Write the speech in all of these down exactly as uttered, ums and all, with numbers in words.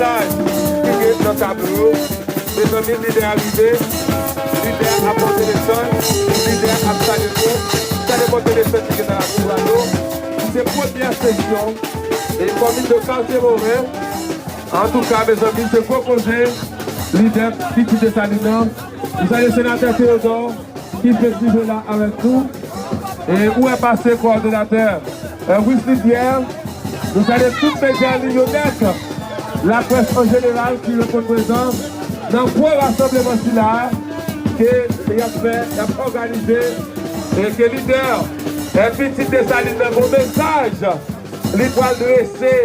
Mesaj ki gen nan tablo yo. Mezanmi, lidè a rive. Lidè a ap monte desann. Lidè a ap salye nou. Gade monte desann ki gen nan lakou a nou. Se premyè sesyon e komin de Katye Moren. Antouka, mezanmi, se gwo koze. Lidè Pitit Desalin nan. Nou salye senatè Teyodò ki fèk rive la avèk nou. E ou wè pase kowòdonatè, e, Wisly Pierre. Nou salye tout medya li yo nèt. Laprès an jeneral ki reponn prezan nan gwo rasanbleman sila a ke y ap fè, y ap òganize, e ke lidè, e, Pitit Desalin nan gon mesaj li pral drese,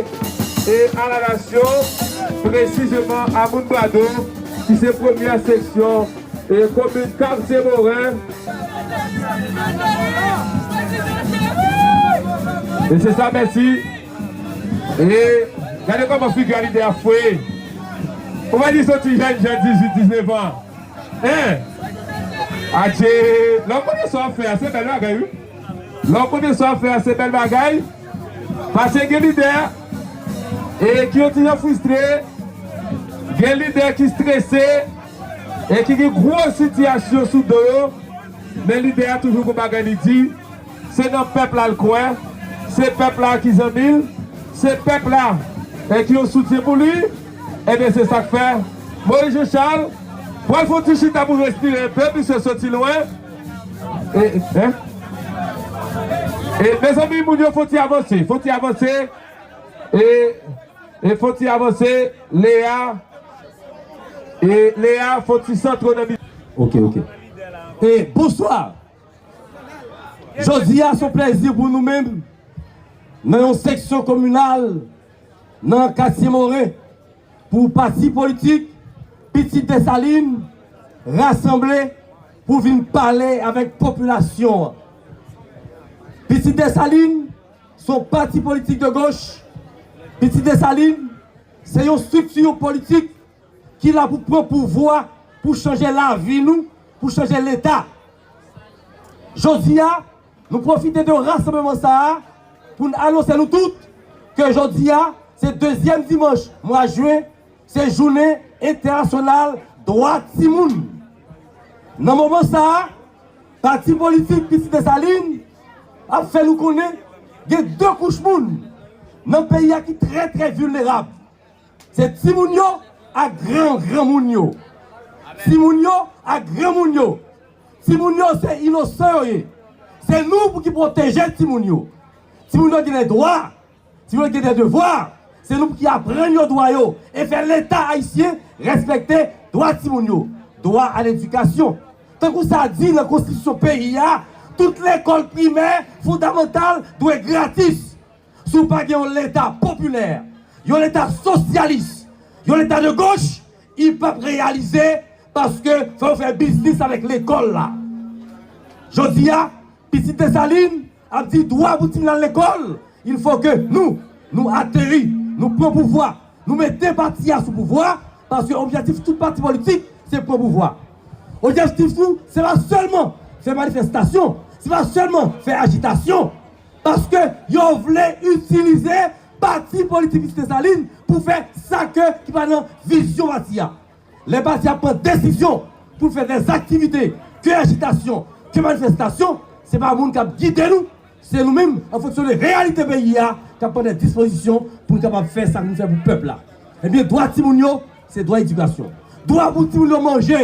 e, a la nasyon, presizeman a moun Bwado, ki se premyè seksyon e komin Katye Moren. E se sa, mèsi. E gade kòman figi a lidè a fre. Ou pa di se yon ti jèn, jèn dizuit, diznèf an. Hein? Adje, lè w konnen sa w ap fè a, se bèl bagay, wi. Lè w konnen sa w ap fè a, se bèl bagay. Paske gen lidè, e, ki yon ti jan fristre, gen lidè ki strese, e ki gen gwo sitiyasyon sou do yo, men lidè a toujou gon bagay li di, se nan pèp la l kwè, se pèp la ki zanmi l, se pèp la, e, ki yon soutyen pou li, ebyen se sa k fè Moïse Jean Charles pral fè yon ti chita pou respire enpe, misye soti lwen. E, e, e, mezanmi, moun yo fò ti avanse, fò ti avanse. E, e fò ti avanse, Lea, e Lea, fò ti santre nan mi- Ok, ok. E, bonswa. Jodi a, se yon plèzi pou nou menm, nan yon seksyon kominal, nan Katye Moren, pou pati politik Pitit Desalin rasanble pou vin pale avèk popilasyon an. Pitit Desalin se yon pati politik de goch. Pitit Desalin se yon estrikti politik ki la pou pran pouvwa, pou chanje lavi nou, pou chanje Leta. Jodi a, nou pwofite de rasanbleman sa a pou n anonse nou tout ke jodi a, se dezyèm dimanch mwa jen, se jounen entènasyonal dwa timoun. Nan moman sa a, pati politik Pitit Desalin ap fè nou konnen gen de kouch moun nan peyi a ki trè, trè vilnerab. Se timoun yo ak gran, granmoun yo. Timoun yo ak granmoun yo. Timoun yo se inosan yo ye. Se nou pou ki pwoteje timoun yo. Timoun yo gen de dwa. Timoun yo gen de devwa. Se nou pou ki aprann yo dwa yo e fè Leta ayisyen respekte dwa timoun yo. Dwa a ledikasyon. Tankou sa di nan konstitisyon peyi a, tout lekòl primè, fondamantal dwe gratis. Si w pa gen yon Leta popilè, yon Leta sosyalis, yon Leta de goch, li p ap reyalize paske fò w fè biznis avèk lekòl la. Jodi a, pitit Desalin ap di dwa pou timoun al lekòl, il faut que nou, nou ateri, nou pran pouvwa, nou mete pati a sou pouvwa, paske objektif tout pati politik, se pran pouvwa. Objektif nou, se pa sèlman fè manifestasyon, se pa sèlman fè ajitasyon, paske yo vle itilize pati politik Pitit Desalin pou fè sa ke ki pa nan vizyon pati a. Lè pati a pran desizyon pou l fè dè aktivite, ke ajitasyon, ke manifestasyon, se pa moun k ap gide nou, se nou menm, an fonksyon de reyalite peyi a, k ap pran dè dispozisyon pou n kapab fè sa k nou fè pou pèp la. Ebyen, dwa timoun yo, se dwa edikasyon. Dwa pou timoun yo manje.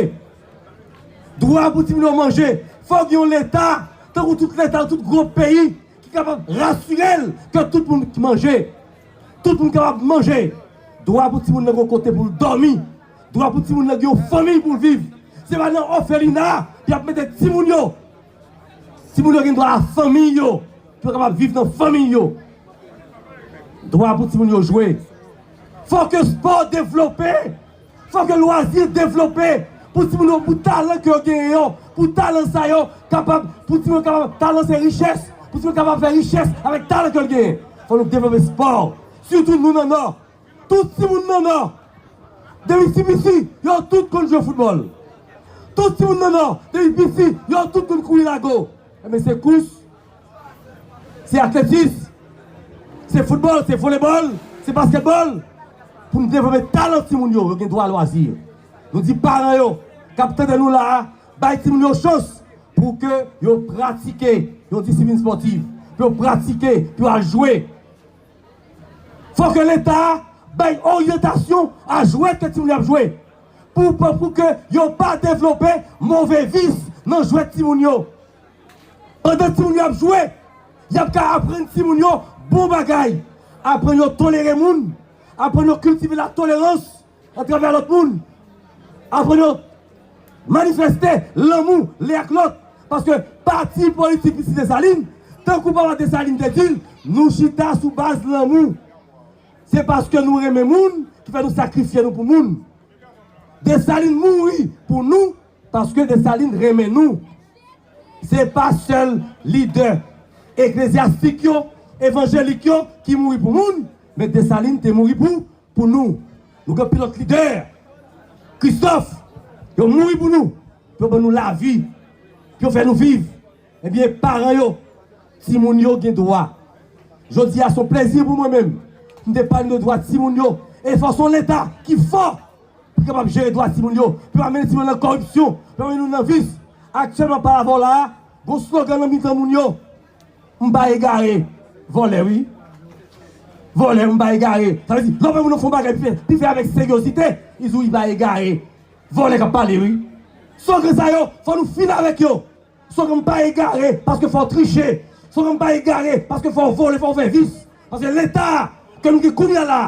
Dwa pou timoun yo manje. Fòk gen yon Leta, tankou tout Leta, tout gwo peyi, ki kapab rasire l ke tout moun ki manje. Tout moun kapab manje. Dwa pou timoun nan gen yon kote pou l dòmi. Dwa pou timoun nan gen yon fanmi pou l viv. Se pa nan òfelina y ap mete timoun yo. Timoun yo gen dwa a fanmi yo, pou yo kapab viv nan fanmi yo. Dwa pou timoun yo jwe. Fò ke spò devlope. Fò ke lwazi devlope. Pou timoun yo, pou talan ke yo genyen yo, pou talan sa yo kapab, pou timoun yo kapab, talan se richès. Pou timoun yo kapab fè richès avèk talan ke yo genyen. Fò nou devlope spò. Sitou nou nan Nò. Tout timoun nan Nò, depi ti piti, yo tout konn jwe foutbòl. Tout timoun nan Nò, depi piti, yo tout konn kouri lago. Ebyen, se kous, se atletis, se foutbòl, se volebòl, se baskètbòl. pou n devlope talan timoun yo, yo gen dwa lwazi. Nou di paran yo k ap tande nou la a, bay timoun yo chans pou ke yo pratike yon disiplin espòtiv, pou yo pratike, pou yo al jwe. Fò ke Leta bay oryantasyon a jwèt ke timoun yo ap jwe. Pou, pou, pou ke yo pa devlope move vis nan jwèt timoun yo. Pandan timoun yo ap jwe, y ap ka aprann timoun yo bon bagay. Aprann yo tolere moun. Aprann yo kiltive latolerans atravè lòt moun. Aprann yo manifeste lanmou lè ak lòt. Paske pati politik Pitit Desalin, tankou papa Desalin te di l, nou chita sou baz lanmou. Se paske nou renmen moun ki fè nou sakrifye nou pou moun. Desalin mouri pou nou paske Desalin renmen nou. Se pa sèl lidè eklezyastik yo, evanjelik yo ki mouri pou moun, men Desalin te mouri pou, pou nou. Nou gen anpil lòt lidè, Kristòf, yo mouri pou nou, pou yo ban nou lavi, pou yo fè nou viv. Ebyen, paran yo, timoun yo gen dwa. Jodi a, se yon plezi pou mwen menm pou m te pale de dwa timoun yo. E fò se yon Leta ki fò pou kapab jere dwa timoun yo, pou pa mennen timoun nan kòripsyon, pou pa mennen nou nan vis. Aktyèlman, pale avè w la a, gon slogan nan mitan moun yo, m pa egare. Vòlè, wi. Vòlè, m pa egare. Sa vle di, lè w wè moun nan fè yon bagay pi fè, pi fè avèk seryozite, li di w li pa egare. Vòlè k ap pale, wi. Slogan sa yo, fò nou fini avèk yo. Slogan m pa egare, paske fò w triche. Slogan m pa egare, paske fò w vole, fò w fè vis. Paske Leta ke nou gen kounye a la,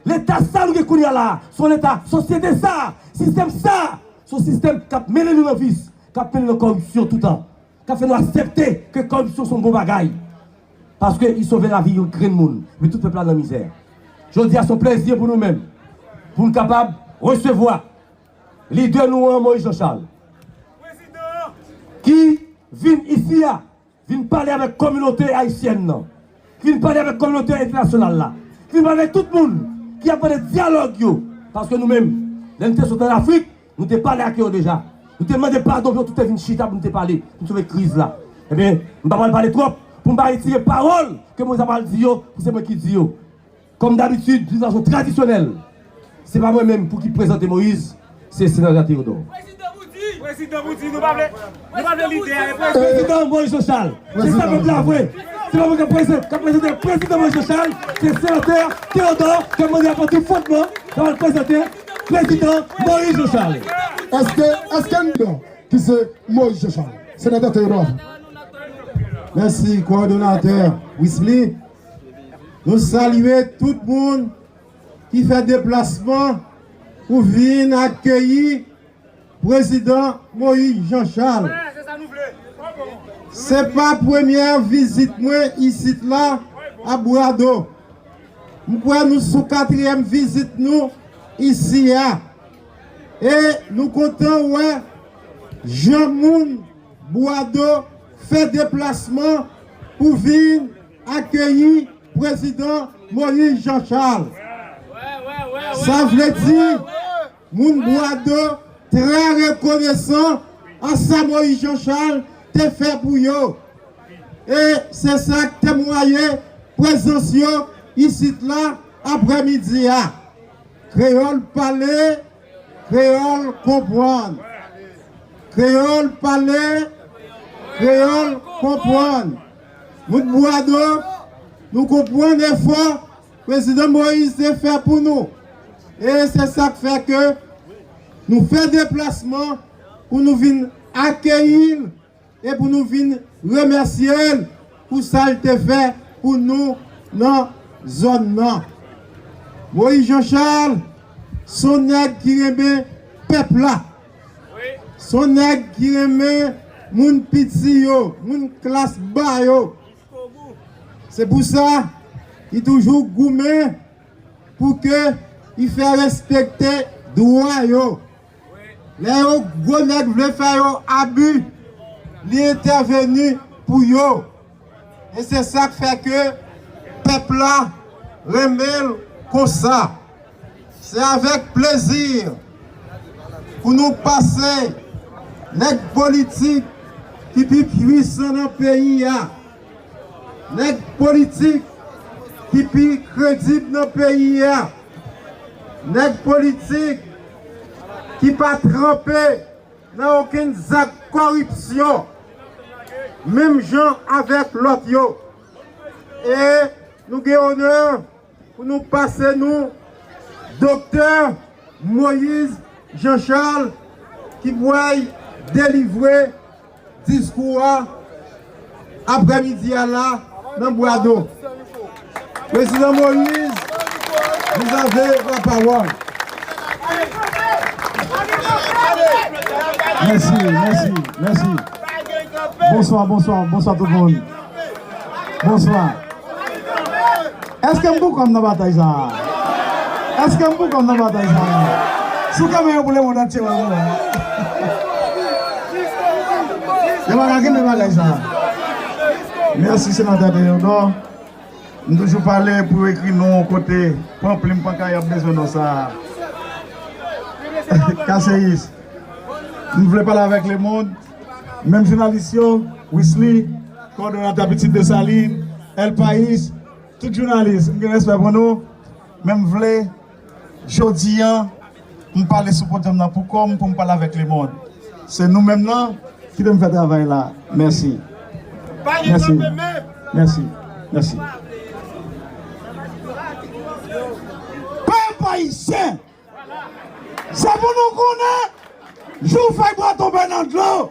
Leta sa nou gen kounye a la, se yon Leta, sosyete sa, sistèm sa, se yon sistèm k ap mennen nou nan vis, k ap mennen nou nan kòripsyon toutan, k ap fè nou aksepte ke kòripsyon se yon bon bagay. Paske li sove lavi yon grenn moun, men tout pèp la nan mizè. Jodi a, se yon plezi pou nou menm, pou n kapab resevwa lidè nou an, Moïse Jean Charles, ki vin isi a, vin pale avèk kominote ayisyèn nan, ki vin pale avèk kominote entènasyonal la, ki vin pale avèk tout moun ki ap mande dyalòg yo. Paske nou menm, lè n te sot ann Afrik, nou te pale ak yo deja. Nou te mande padon pou yo, tout te vin chita pou nou te pale, pou n sove kriz la. Ebyen, m pa pral pale twòp, pou m pa retire pawòl ke Moïse pral di yo, pou se mwen ki di yo. Kòm dabitid, de fason tradisyonèl, se pa mwen menm pou ki prezante Moïse, se Senatè Théodore. Prezidan Moïse Jean Charles, se sa pèp la vle. Se pa mwen k ap prezante, k ap prezante Prezidan Moïse Jean Charles, se Senatè Théodore k ap mande avèk tout fondman, k ap prezante Prezidan Moïse Jean Charles. Èske, èske n dan ki se Moïse Jean Charles? Senatè Théodore. Mèsi, kowòdonatè Wisly. Nou salye tout moun ki fè deplasman pou vin akeyi Prezidan Moïse Jean Charles. Se pa premyè vizit mwen isit la a Bwado. M kwè nou sou katriyèm vizit nou isi a. E nou kontan wè jan moun Bwado fè deplasman pou vin akeyi Prezidan Moïse Jean Charles. Sa vle di, moun Bwado trè rekonesan a sa Moïse Jean Charles te fè pou yo. E se sa k temwaye prezans yo isit la aprèmidi a. Kreyòl pale, kreyòl konprann. Kreyòl pale, kreyòl konprann. Moun Bwado, nou konprann efò Prezidan Moïse te fè pou nou. E se sa k fè ke nou fè deplasman pou nou vin akeyi l e pou nou vin remèsye l pou sa l te fè pou nou nan zòn nan. Moïse Jean Charles, se yon nèg ki renmen pèp la. Se yon nèg ki renmen moun piti yo, moun klas ba yo. Se pou sa, li toujou goumen pou ke li fè respekte dwa yo. Lè yo gwo nèg vle fè yo abi, li entèveni pou yo. E se sa k fè ke pèp la renmen l konsa. Se avèk plezi pou nou pase nèg politik ki pi pwisan nan peyi a, nèg politik ki pi kredib nan peyi a, Nèg politik ki pa tranpe nan okenn zak kòripsyon, menm jan avèk lòt yo. E nou gen onè pou nou pase nou Doktè Moïse Jean Charles ki pral delivre diskou a aprèmidi a la nan Bwado. Prezidan Moïse, vous avez la parole. Mèsi, mèsi, mèsi. Bonswa, bonswa, bonswa tout moun. Bonswa. Èske m pou kòm nan batay sa a? Èske m pou kòm nan batay sa a? Sou kè mwen yo pou lemonn antye wè mwen. Yo pa ka kenbe bagay sa a. Mèsi, senatè Théodore. M toujou pale pou ekri non yon kote. Pran plim, pran kay, y ap bezwen non sa a. Kaseyis. M vle pale avèk lemonn. Menm jounalis yo, Wisly, kowòdonatè Pitit Desalin, El Pais, tout jounalis, m gen respè pou nou, men m vle, jodi a, m pale sou podyòm nan pou kò m, pou m pale avèk lemonn. Se nou menm nan, kite m fè travay la. Mèsi. Mèsi. Mèsi. Mèsi. Pèp ayisyen, se pou nou konnen, jou fèy bwa tonbe nan dlo,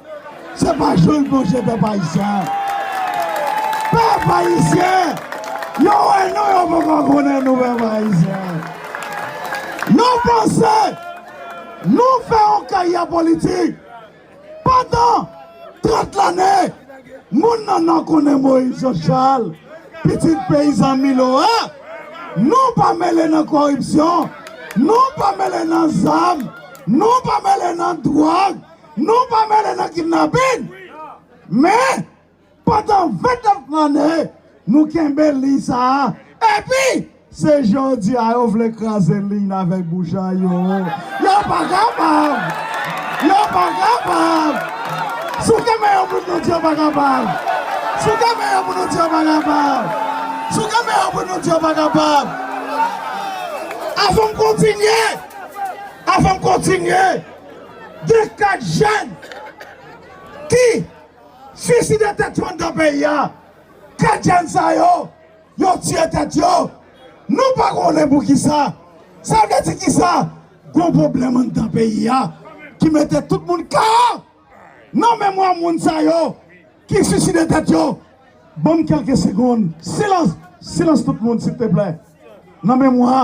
se pa jou l plonje pèp ayisyen. Pèp ayisyen, yo wè nou, yo poko konnen nou, pèp ayisyen. Nou panse nou fè yon karyè politik. Pandan trant lane, moun nan nan konnen Moïse Jean Charles, pitit peyizan Milo a. Nou pa mele nan kòripsyon, nou pa mele nan zam, nou pa mele nan dwòg, nou pa mele nan kidnapin. Men, pandan vennèf lane, nou kenbe liy sa a. Epi, se jodi a yo vle kraze liy nan avèk bouch a yo. Yo pa kapab! Yo pa kapab! Sou kè men yo pou nou di yo pa kapab! Sou kè men yo pou nou di yo pa kapab! Sou kè men yo pou nou di yo pa kapab! Avan m kontinye, avan m kontinye, gen kat jèn ki swiside tèt yo anndan peyi a. Kat jèn sa yo, yo tiye tèt yo. Nou pa konnen poukisa. Sa vle di kisa? Gon pwoblèm anndan peyi a ki mete tout moun kawo. Nan memwa moun sa yo ki swiside tèt yo, ban m kèlke segonn. Silans, silans tout moun, silteplè. Nan memwa,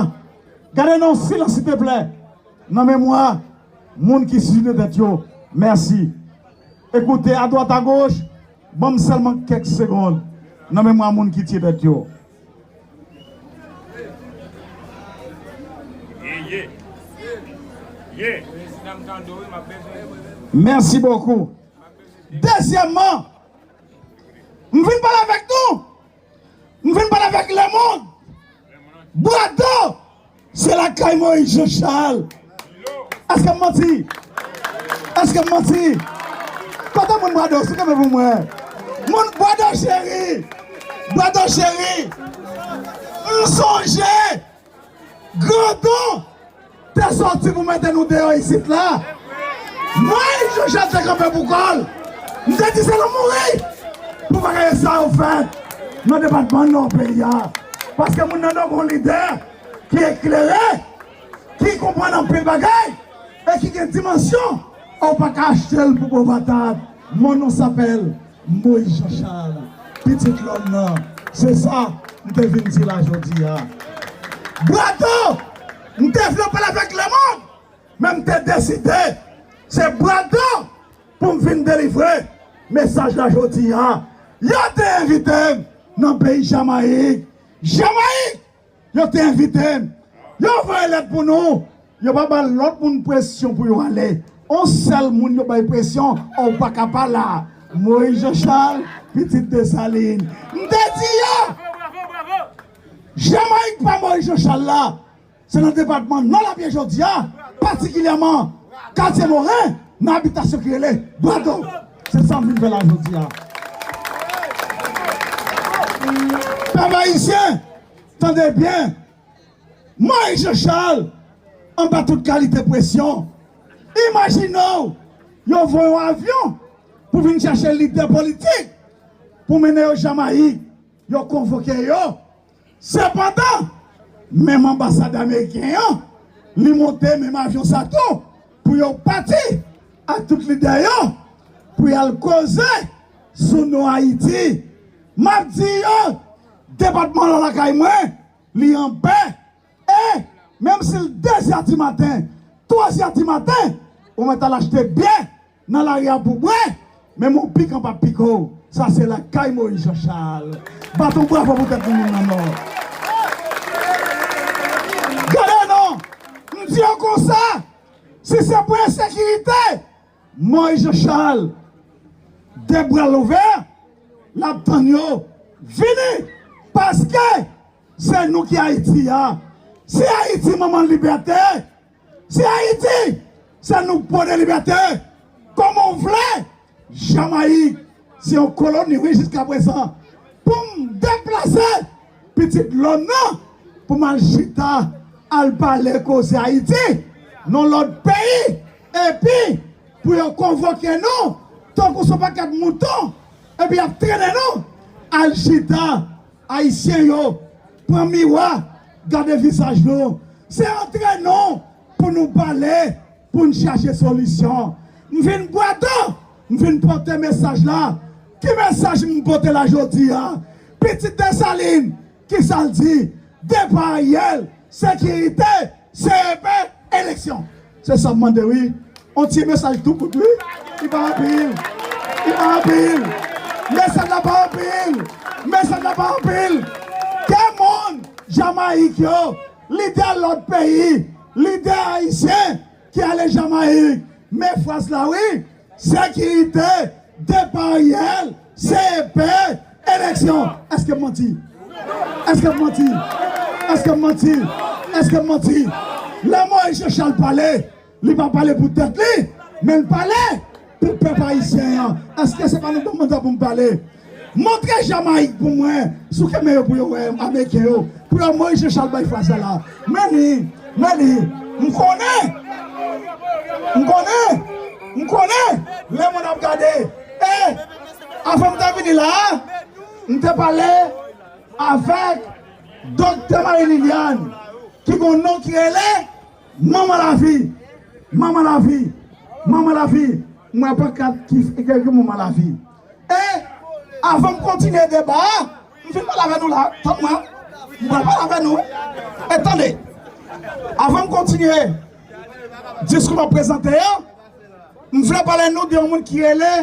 gade non, silans, silteplè. Nan memwa moun ki swiside tèt yo. Mèsi. Ekoute, adwat agoch, ban m sèlman kèk segonn nan memwa moun ki tiye tèt yo. Mèsi bokou. Dezyèmman, m vin pale avèk nou. M vin pale avèk lemonn. Bwado, se lakay Moïse Jean Charles. Èske m manti? Èske m manti? Kote moun Bwado? Sou kè men pou mwen. Moun Bwado cheri. Bwado cheri. M sonje Grandon te sòti pou mete nou deyò isit la. Moïse Jean Charles te kanpe pou kò l. M te di se nou mouri pou bagay sa yo fèt nan depatman Nò peyi a. Paske moun nan dwe gon lidè ki eklere, ki konprann anpil bagay e ki gen dimansyon. Ou pa ka achte l pou bon patat. Mon nom s'appelle Moïse Jean Charles, pitit lòm nan. Se sa m te vin di la jodi a. Bwado, m te vle pale avèk lemonn, men m te deside se Bwado pou m vin delivre mesaj la jodi a. Yo te envite m nan peyi Jamayik. Jamayik, yo te envite m. Yo voye lèt pou nou. Yo pa ba lòt moun presyon pou yo ale. On sèl moun yo bay presyon, ou pa ka pa la. Moïse Jean Charles, pitit Desalin. M te di yo, Jamayik pa Moïse Jean Charles la. Se nan depatman Nò l ap ye jodi a, patikilyèman katye Moren, nan abitasyon ki rele Bwado. Se sa m vin fè la jodi a. Pèp ayisyen, tande byen. Moïse Jean Charles, anba tout kalite presyon. Imajine w, yo voye yon avyon pou vin chache lidè politik pou mennen yo Jamayik. Yo konvoke yo. Sepandan, menm anbasad ameriken an, li monte menm avyon sa tou pou yo pati ak tout lidè yo pou y al koze sou non Ayiti. M ap di yo, depatman la lakay mwen, li an bè. E menm si l de zè di maten, twa zè di maten, ou mèt al achte byè nan lari a pou bwè, men yon pikan p ap pike w. Sa se lakay Moyiz Jan Chal. Bat yon bravo pou tèt nou, moun nan Nò. Gade non, m di yo konsa, si se pou ensekirite, Moyiz Jan Chal, de bra l ouvè, l ap tann yo. Vini, paske se nou ki Ayiti a. Si Ayiti manman libète, si Ayiti se nou k pwone libète, kòman w vle Jamayik, se yon koloni, wi, jiskaprezan, pou m deplase pitit lòm nan pou m al chita, al pale koze Ayiti nan lòt peyi, epi pou yo konvoke nou tankou se yon pakèt mouton, epi y ap trennen nou al chita. Ayisyen yo, pran miwa, gade vizaj nou. Se antre nou pou nou pale, pou n chache solisyon. M vin bwè dlo, m vin pote mesaj la. Ki mesaj m pote la jodi a? Pitit Desalin, ki sa l di? Depa Ariel, sekirite, C E P, eleksyon. Se sa m mande wi. On ti mesaj tou kout wi. Li pa anpil. Li pa anpil. Mesaj la pa anpil. Mesaj la pa anpil. Ke moun Jamayik yo, lidè lòt peyi, lidè ayisyen ki ale Jamayik. Men fraz la wi. Sekirite, depa Ariel, C E P, eleksyon. Èske m manti? Èske m manti? Èske m manti? Èske m manti? Lè Moyiz Jan Chal pale, li pa pale pou tèt li, men l pale pou pèp ayisyen an. Èske se pa nan domanda pou m pale? Montre Jamayik pou mwen, sou kenbe yo pou yo wè ameriken yo, pou yo Moyiz Jan Chal bay fraz sa la. Men li, men li, m konnen, m konnen, m konnen, lemonn ap gade. E, avan m te vini la, m te pale avèk Doktè Marie Liliane, ki gon non ki rele Manman Lavi, Manman Lavi, Manman Lavi, m wè pankat ki ekri Manman Lavi. E, avan m kontinye deba a, m fin pale avè nou la, tann mwen, m pral pale avè nou. E tande, avan m kontinye diskou m ap prezante an, m vle pale nou de yon moun ki rele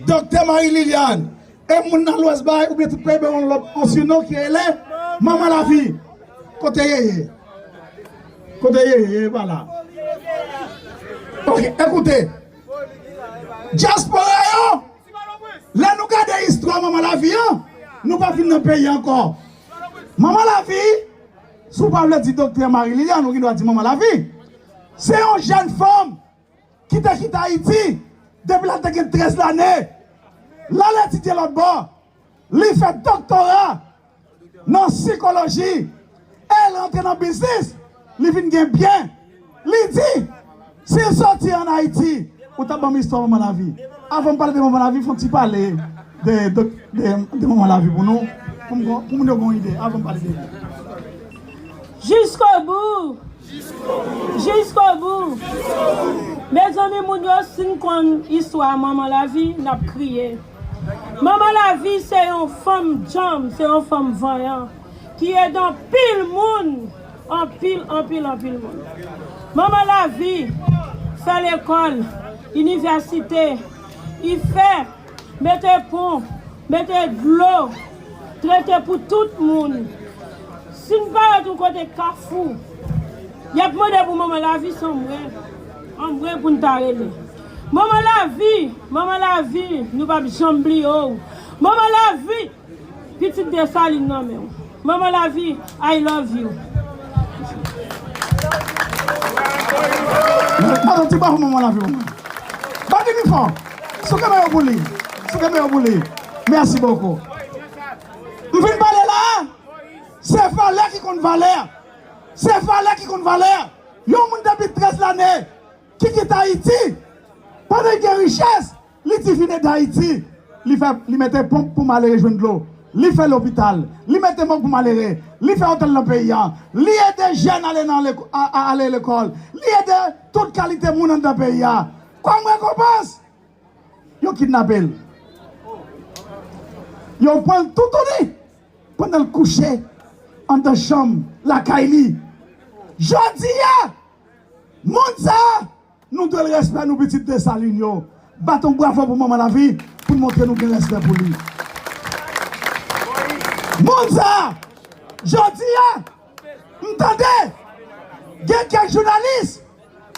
Doktè Marie Liliane. E moun nan Lwès bay oubyen tout peyi bay yon lòt, yon sinon ki rele Manman Lavi. Kote ye ye? Kote ye ye? Ye pa la. Ok, ekoute. Dyaspora yo, lè nou gade istwa Manman Lavi an, nou pa fin nan peyi ankò. Manman Lavi, si w pa vle di Doktè Marie Liliane, ou gen dwa di Manman Lavi. Se yon jèn fanm ki te kite Ayiti depi lè l te gen trèz lane. L al etidye lòt bò. Li fè doktora nan sikoloji e l rantre nan biznis. Li vin gen byen. Li di, si l soti ann Ayiti, ou t ap ban m istwa Manman Lavi. Avan m pale de Manman Lavi, fè yon ti pale de, de, de, de Manman Lavi pou nou, pou m gon- pou moun yo gen yon ide, avan m pale de li. Jiskobou! Jiskobou! Mezanmi, moun yo, si n konn istwa Manman Lavi, n ap kriye. Manman Lavi se yon fanm djanm, se yon fanm vanyan, ki ede anpil moun, anpil, anpil, anpil moun. Manman Lavi fè lekòl, inivèsite, li fè mete pon, mete dlo, trete pou tout moun. Si n parèt yon kote Kafou, y ap mande pou Manman Lavi, se anmwe, anmwe pou n ta rele. Manman Lavi, Manman Lavi, nou p ap janm bliye w. Manman Lavi, pitit Desalin nan men w. Manman Lavi, I love you. Bat yon ti bravo Manman Lavi pou mwen. Bat li pi fò. Souke men yo pou li. Souke men yo pou li. Mèsi bokou. M vin pale la, se valè ki konn valè. Se valè ki konn valè. Yon moun depi trèz lane ki kite Ayiti, pandan l gen richès, li divine Dayiti. Li fè, li mete ponp pou malere jwenn dlo. Li fè lopital. Li mete mòg pou malere. Li fè otèl nan peyi a. Li ede jèn ale nan leko-, a, a, ale lekòl. Li ede tout kalite moun anndan peyi a. Kòm rekonpans, yo kidnape l. Yo pran l toutouni pandan l kouche anndan chanm lakay li. Jodi a, moun sa a, nou dwe l respè, nou pitit Desalin yo. Bat yon bravo pou Manman Lavi pou n montre nou gen respè pou li. Moun sa a, jodi a, m tande gen kèk jounalis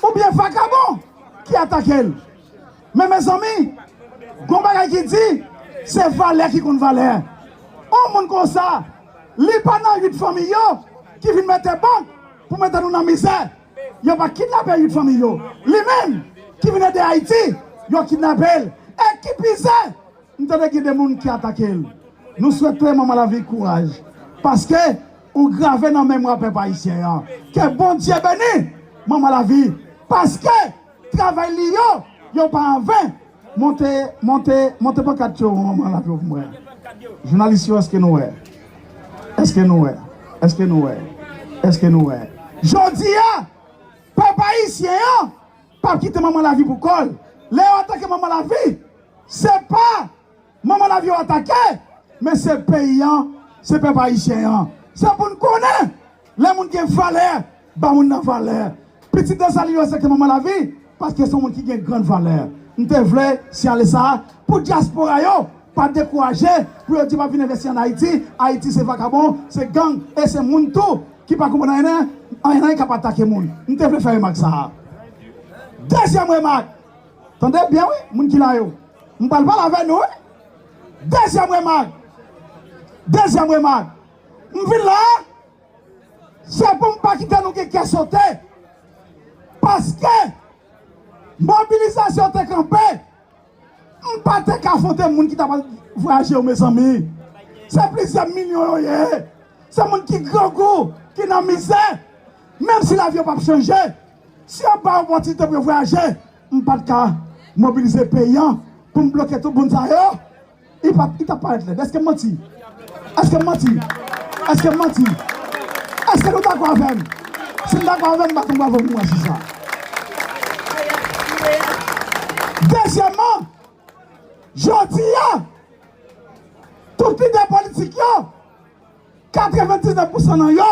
oubyen vakabon ki atake l. Men mezanmi, gon bagay ki di, se valè ki konn valè. Yon moun konsa, li pa nan uit fanmi yo ki vin mete bank pou mete nou nan mizè. Yo pa kidnape uit fanmi yo. Li menm ki vin ede Ayiti, yo kidnape l. E ki pi zè, m tande gen de moun ki atake l. Nou swete Manman Lavi kouraj, paske ou grave nan memwa pèp ayisyen an. Ke Bondye beni Manman Lavi, paske travay li yo, yo pa anven. Monte, monte, monte pankat yo, Manman Lavi, pou mwen. Jounalis yo, èske nou wè? Èske nou wè? Èske nou wè? Èske nou wè? Jodi a, pèp ayisyen an p ap kite Manman Lavi pou kò l. Lè yo atake Manman Lavi, se pa Manman Lavi yo atake, men se peyi an, se pèp ayisyen an. Se pou n konnen, lè moun gen valè, ba moun nan valè. Pitit Desalin yo respekte Manman Lavi, paske se yon moun ki gen grann valè. M te vle siyale sa a pou dyaspora yo pa dekouraje, pou yo di pa vin envesti ann Ayiti. Ayiti se vakabon, se gang, e se moun tou ki pa konprann anyen, anyen k ap atake moun. M te vle fè remak sa a. Dezyèm remak, tande byen wi, moun ki la yo. M pral pale avè nou wi. Dezyèm remak. Dezyèm remak. M vin la, se pou m pa kite nou gen kè sote. Paske mobilizasyon te kanpe, m pa te ka afwonte moun ki t ap al vwayaje yo, mezanmi. Se plizyè milyon yo ye. Se moun ki grangou, ki nan mizè. Menm si lavi yo p ap chanje, si yo ba yo opòtinite pou yo vwayaje, m pa t ka mobilize peyi an pou m bloke tout moun sa yo. Li pa, li t ap parèt lèd. Èske m manti? Èske m manti? Èske m manti? Èske nou dakò avè m? Si n dakò avè m, bat yon bravo pou mwen sou sa. Dezyèmman, jodi a, tout lidè politik yo, katrevendiznèf pousan nan yo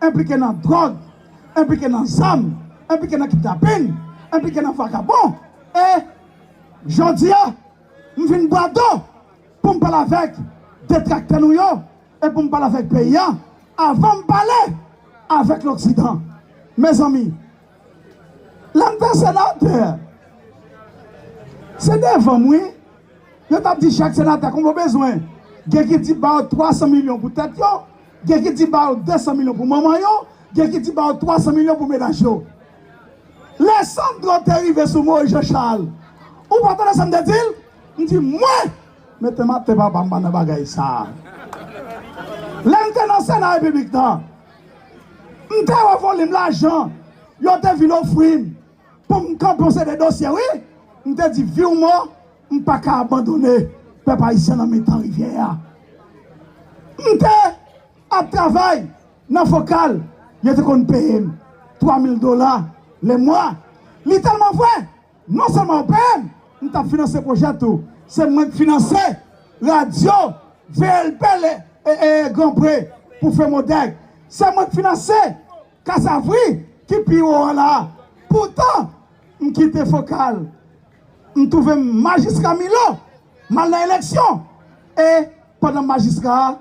enplike nan dwòg, enplike nan zam, enplike nan kidnapin, enplike nan vakabon. E jodi a, m vin bwado pou m pale avèk detraktè nou yo e pou m pale avèk peyi a avan m pale avèk Loksidan. Mezanmi, lè m te senatè, se devan m wi. Yo t ap di chak senatè konbyen w bezwen. Gen ki di ba yo twa san milyon pou tèt yo, gen ki di ba yo de san milyon pou manman yo, gen ki di ba yo twa san milyon pou mennaj yo. Lè Sandro te rive sou Moïse Jean Charles, ou pa tande sa m te di l? M di mwen, mete m atè papa, m pa nan bagay sa a. Lè m te nan Sena Repiblik la, m te wè volim lajan yo te vin ofri m pou m kanpe yon seri de dosye wi. M te di vi w mò, m pa ka abandone pèp ayisyen nan mitan rivyè a. M te ap travay nan Fokal, yo te konn peye m twa mil dola lemwa. Li tèlman vre, non sèlman yo peye m, m t ap finanse pwojè tou. Se mwen k finanse radyo V L P le, e, e, Granpre pou Femodèk. Se mwen k finanse Kasavri ki pi wo an la. Poutan, m kite Fokal. M twouve m majistra Milo, m al nan eleksyon. E pandan m majistra a,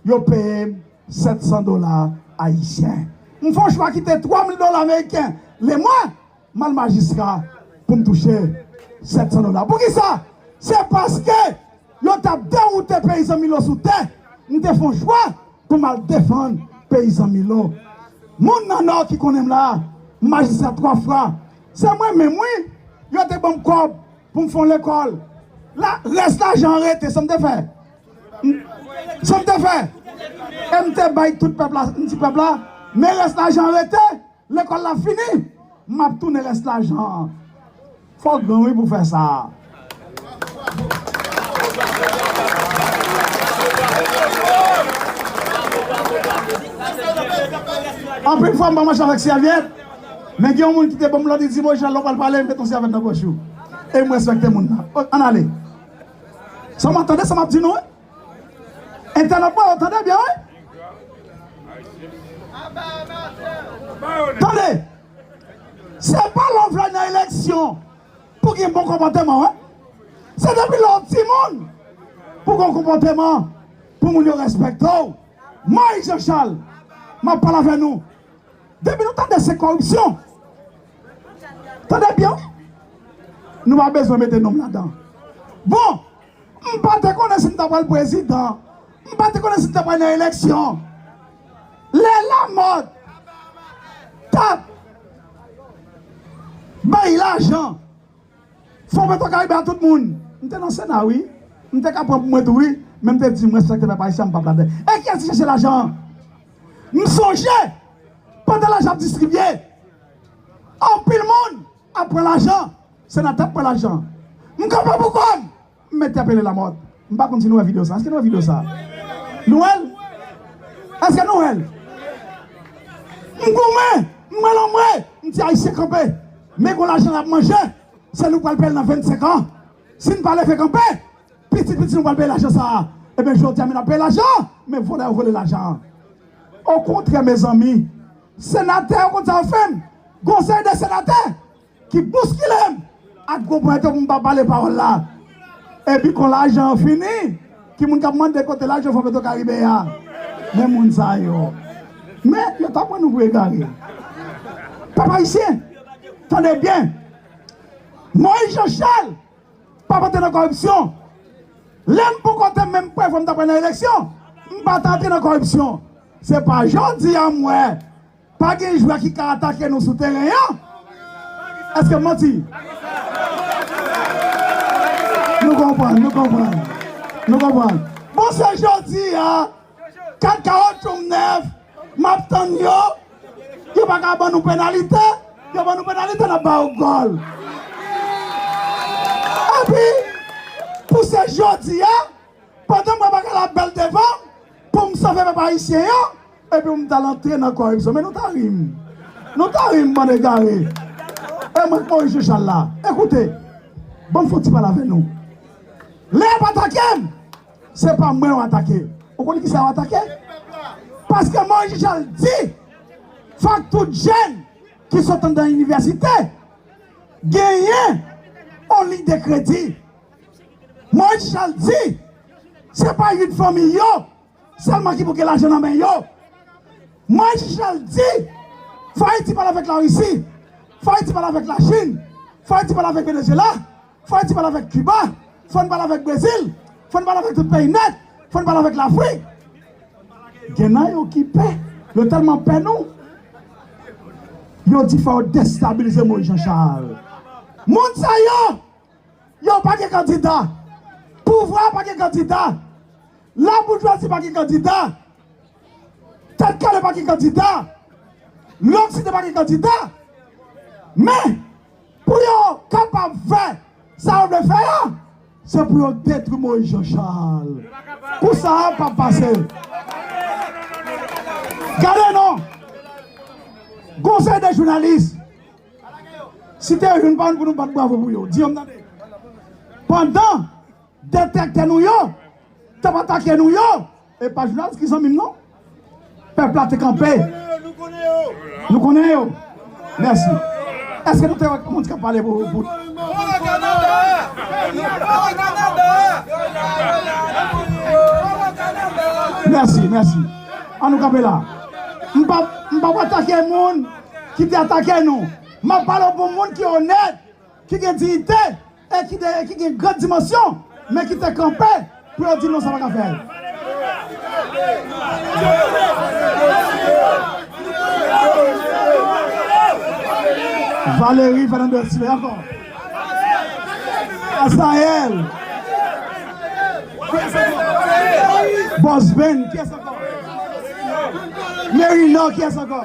yo peye m sèt san dola ayisyen. M fè yon chwa kite twa mil dola ameriken lemwa, m al majistra pou m touche sèt san dola. Poukisa? Se paske yo t ap dewoute peyizan Milo sou tè. M te fè yon chwa pou m al defann peyizan Milo. Moun nan Nò ki konnen m la, m majistra twa fwa. Se mwen menm wi, yo te ban m kòb pou m fè yon lekòl. La, rès lajan an rete, sa m te fè? M, sa m te fè? E m te bay tout pèp la, m di pèp la, men rès lajan an rete, Lekòl la fini, m ap tounen rès lajan an. Fò w gran wi pou fè sa. Anpil fwa m pa mache avèk sèvyèt, men gen yon moun ki te ban m lòd, li di, "Moyiz, lè w pral pale, mete yon sèvyèt nan pòch ou." E m respekte moun nan. O, ann ale. Sa w ap tande, sa m ap di nou, wi. Entènot mwen yo, tande byen, wi. Tande. Se pa lè w vle nan eleksyon pou gen bon konpòteman, wi. Se depi lè w timoun pou gen konpòteman, pou moun yo respekte w. Moyiz Jan Chal, m ap pale avè nou. Depi nou tande se kòripsyon, tande byen, wi. Nou pa bezwen mete non m ladan. Bon, m pa te konnen si m ta pral prezidan. M pa te konnen si m ta pral nan eleksyon. Lè Lamòt t ap bay lajan Fon Petro Karibe a tout moun. M te nan Sena, wi. M te ka pran pou mwen tou, wi. Men m te di, m respekte pèp ayisyen, m p ap ladan. E kiyès ki chèche lajan an? M sonje, pandan lajan ap distribye, anpil moun ap pran lajan. Senatè ap pran lajan. M kanpe pou kò m. M entèpele Lamòt. M pa konn si nou wè videyo sa. Èske nou wè videyo sa? Nou wè l? Èske nou wè l? M goumen, m wè lanmwe, m di Ayisyen kanpe. Men gon lajan n ap manje, se nou k pral peye l nan vennsenk an. Si n pa leve kanpe, pitit pitit nou pral peye lajan sa a. Ebyen, jodi a, men n ap peye lajan, men vòlè yo vòlè lajan an. Okontrè, mezanmi, senatè yo konn sa yo fè m. Gon seri de senatè ki bouskile m ak gwo ponyèt yo pou m pa pale pawòl la. Epi kon lajan an fini, ki moun k ap mande kote lajan Fon Petro Karibe a? Men moun sa yo. Men yo t ap pran nou pou egare. Pèp ayisyen, tande byen. Moyiz Jan Chal pa antre nan kòripsyon. Lè m poko te menm prè fò m t ap pran nan eleksyon, m pa t antre nan kòripsyon. Se pa jodi a m wè pa gen jwè ki ka atake nou sou teren an. Èske m manti? Nou konprann, nou konprann. Nou konprann. Bon, se jodi a, kat kawotchou m nèf, m ap tann yo. Yo pa ka ban nou penalite. Yo ban nou penalite, n ap ba yo gòl. Epi, pou se jodi a, pandan m wè bagay la bèl devan m, pou m sove pèp ayisyen an, epi pou m t al antre nan kòripsyon. Men nou ta ri m. Nou ta ri m, bann egare. E mwen k Moyiz Jan Chal la. Ekoute, ban m fè yon ti pale avè nou. Lè y ap atake m, se pa mwen yo atake. Ou konn kisa yo atake? Paske Moyiz Jan Chal di, fòk tout jèn ki sot anndan inivèsite genyen yon liy de kredi. Moyiz Jan Chal di, se pa uit fanmi yo sèlman ki pou gen lajan nan men yo. Moyiz Jan Chal di, fò Ayiti pale avèk Larisi, fò Ayiti pale avèk Lachin, fò Ayiti pale avèk Venezuela, fò Ayiti pale avèk Kiba, fò n pale avèk Brezil, fò n pale avèk tout peyi nèt, fò n pale avèk Lafrik. Gen nan yo ki pè, yo tèlman pè nou, yo di fò yo destabilize Moyiz Jan Chal. Moun sa yo, yo pa gen kandida. Pouvwa a pa gen kandida. Laboujwazi pa gen kandida. Tèt kale pa gen kandida. Loksidan pa gen kandida. Men, pou yo kapab fè sa yo vle fè a, se pou yo detwi Moyiz Jan Chal. Kou sa a p ap pase. Gade non. Gon seri de jounalis, site yo youn pa youn pou nou bat bravo pou yo. Di yo m tande. Pandan detrèktè nou yo t ap atake nou yo, e pa jounalis ki zanmi m non. Pèp la te kanpe. Nou konnen yo. Mèsi. Èske nou te wè moun ki ap pale pou, pou... Mèsi, mèsi. An nou kanpe la. M p ap, m p ap atake moun ki te atake nou. M ap pale pou moun ki onèt, ki gen diyite e ki, de, e ki gen gran dimansyon, men ki te kanpe pou yo di non, sa pa ka fèt. Valery Fernandez Siley ankò. Azael. Bòs Ben, kiyès ankò? Merino, kiyès ankò?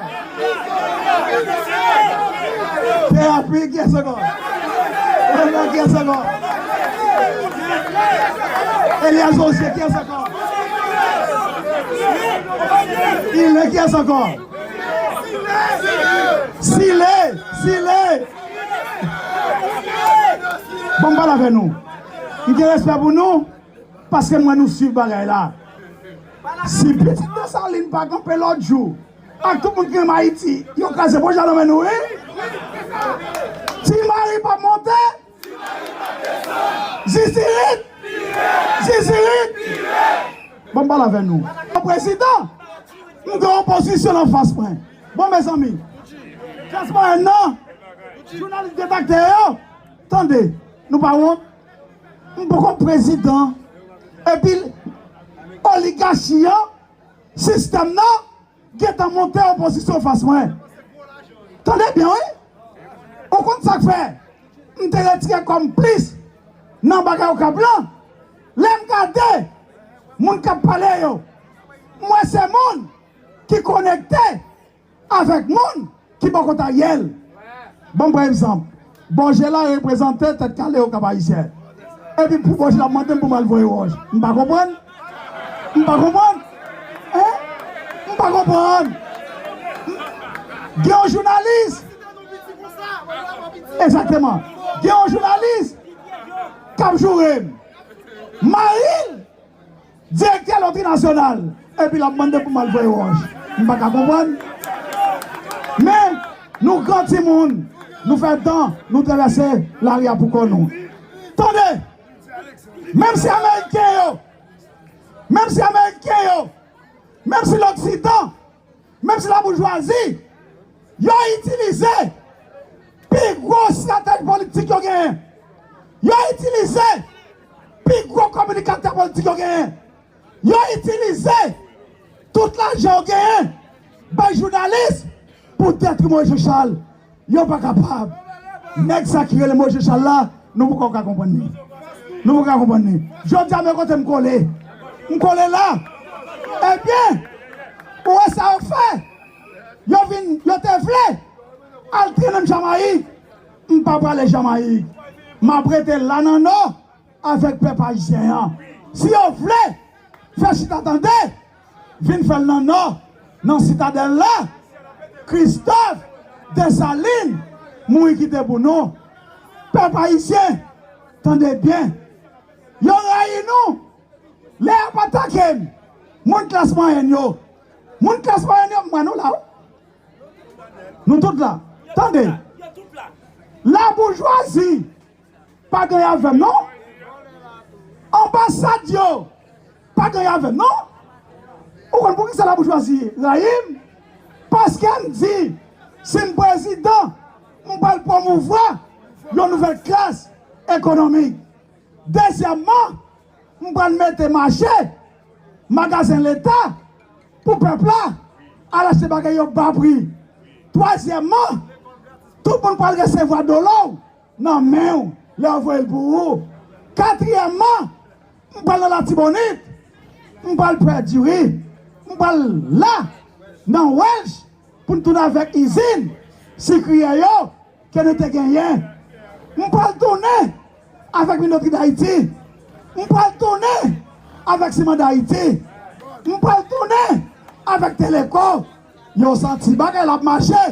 Terapi, kiyès ankò? Renan, kiyès ankò? Elias José, kiyès ankò? Ilen, kiyès ankò? Sile, Sile. Bon, m pale avè nou. M gen respè pou nou, paske m wè nou swiv bagay la. Si pitit Desalin pa kanpe lòt jou, ak tout moun ki renmen Ayiti, yo kraze pwojè a nan men nou, wi. Ti Mari p ap monte. Zizirit. Zizirit. Bon, m pale avè nou. Prezidan, m gen opozisyon anfas mwen. Bon, mezanmi, klas mwayèn nan, jounalis detraktè yo, tande, nou pa wont? M poko prezidan. Epi, oligachi an, sistèm nan, gentan monte opozisyon anfas mwen. Tande byen, wi. Ou konn sa k fè m te retire kò m plis nan bagay Okap lan? Lè m gade moun k ap pale yo, m wè se moun ki konekte avèk moun ki bò kote Ariel. Ban m pran egzanp. Bòjela reprezante Tèt Kale Okap Ayisyen. Epi pou Bòjela mande m pou m al voye wòch. M pa konprann. M pa konprann. Hein? M pa konprann. Gen yon jounalis. Egzakteman. Gen yon jounalis k ap joure m. Mari l direktè lotri nasyonal, epi l ap mande pou m al voye wòch. M pa ka konprann. Men, nou gran timoun, nou fè tan, nou travèse lari a pou kò nou. Tande! Menm si Ameriken yo, menm si Ameriken yo, menm si Loksidan, menm si laboujwazi, yo itilize pi gwo estratèj politik yo genyen. Yo itilize pi gwo kominikatè politik yo genyen. Yo itilize tout lajan yo genyen bay jounalis pou detwi Moyiz Jacques Charles. Yo pa kapab. Nèg sa ki rele Moyiz Jacques Charles la, nou poko ka konprann li. Nou poko ka konprann li. Jodi a, men kote m kole. M kole la. Ebyen, ou wè sa yo fè? Yo vin, yo te vle al trennen m Jamayik. M pa prale Jamayik. M ap rete la nan Nò avèk pèp ayisyen an. Si yo vle fè chita tande, vin fè l nan Nò, nan Sitadèl la. Kristòf Desalin mouri kite pou nou. Pèp ayisyen, tande byen. Yo rayi nou. Lè y ap atake m, moun klas mwayèn yo, moun klas mwayèn yo, m wè nou la, wi. Nou tout la. Tande. Laboujwazi pa gen avè m, non. Anbasad yo pa gen avè m, non. Ou konn poukisa laboujwazi rayi m? Paske m di, si m prezidan, m pral pwomouvwa yon nouvèl klas ekonomik. Dezyèmman, m pral mete mache, magazen Leta, pou pèp la al achte bagay yo ba pri. Twazyèmman, tout moun pral resevwa dolo w nan men w lè yo voye l pou ou. Katriyèmman, m pral nan Latibonit, m pral pran diri, m pral la nan Wèlch pou n tounen avèk izin sikirye yo ke nou te genyen. M pral tounen avèk Minotri Dayiti. M pral tounen avèk Siman Dayiti. M pral tounen avèk Teleko. Yo santi bagay la ap mache.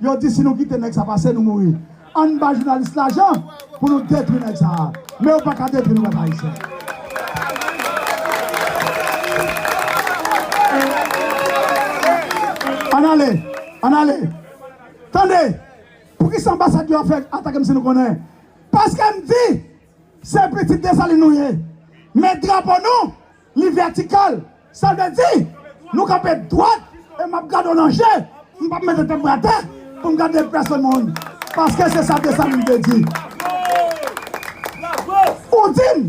Yo di si nou kite nèg sa pase, nou mouri. Ann ba jounalis lajan pou nou detwi nèg sa a. Men yo pa ka detwi nou, pèp ayisyen. Ann ale, ann ale. Tande, poukisa anbasad yo ap fè atake m si nou konnen? Paske m di, se pitit Desalin nou ye. Men drapo nou, li vètikal. Sa vle di, nou kanpe dwat e m ap gade w nan je. M p ap mete tèt mwen atè pou m gade pèsonn moun. Paske se sa Desalin te di. Ou di m,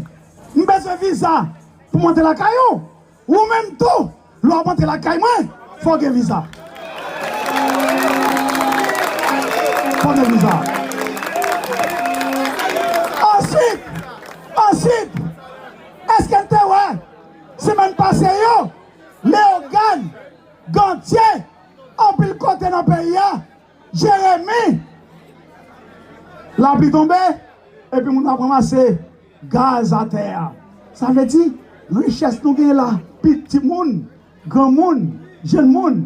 m bezwen viza pou m antre lakay ou. Ou menm tou, lè w ap antre lakay mwen, fò w gen viza. Fò w gen viza. Answit, answit, èske n te wè semèn pase yo, Leyogàn, Gantye, anpil kote nan peyi a, Jeremi, lapli tonbe, epi moun ap ranmase gaz atè a. Sa vle di, richès nou genyen la, pitit moun, granmoun, jenn moun,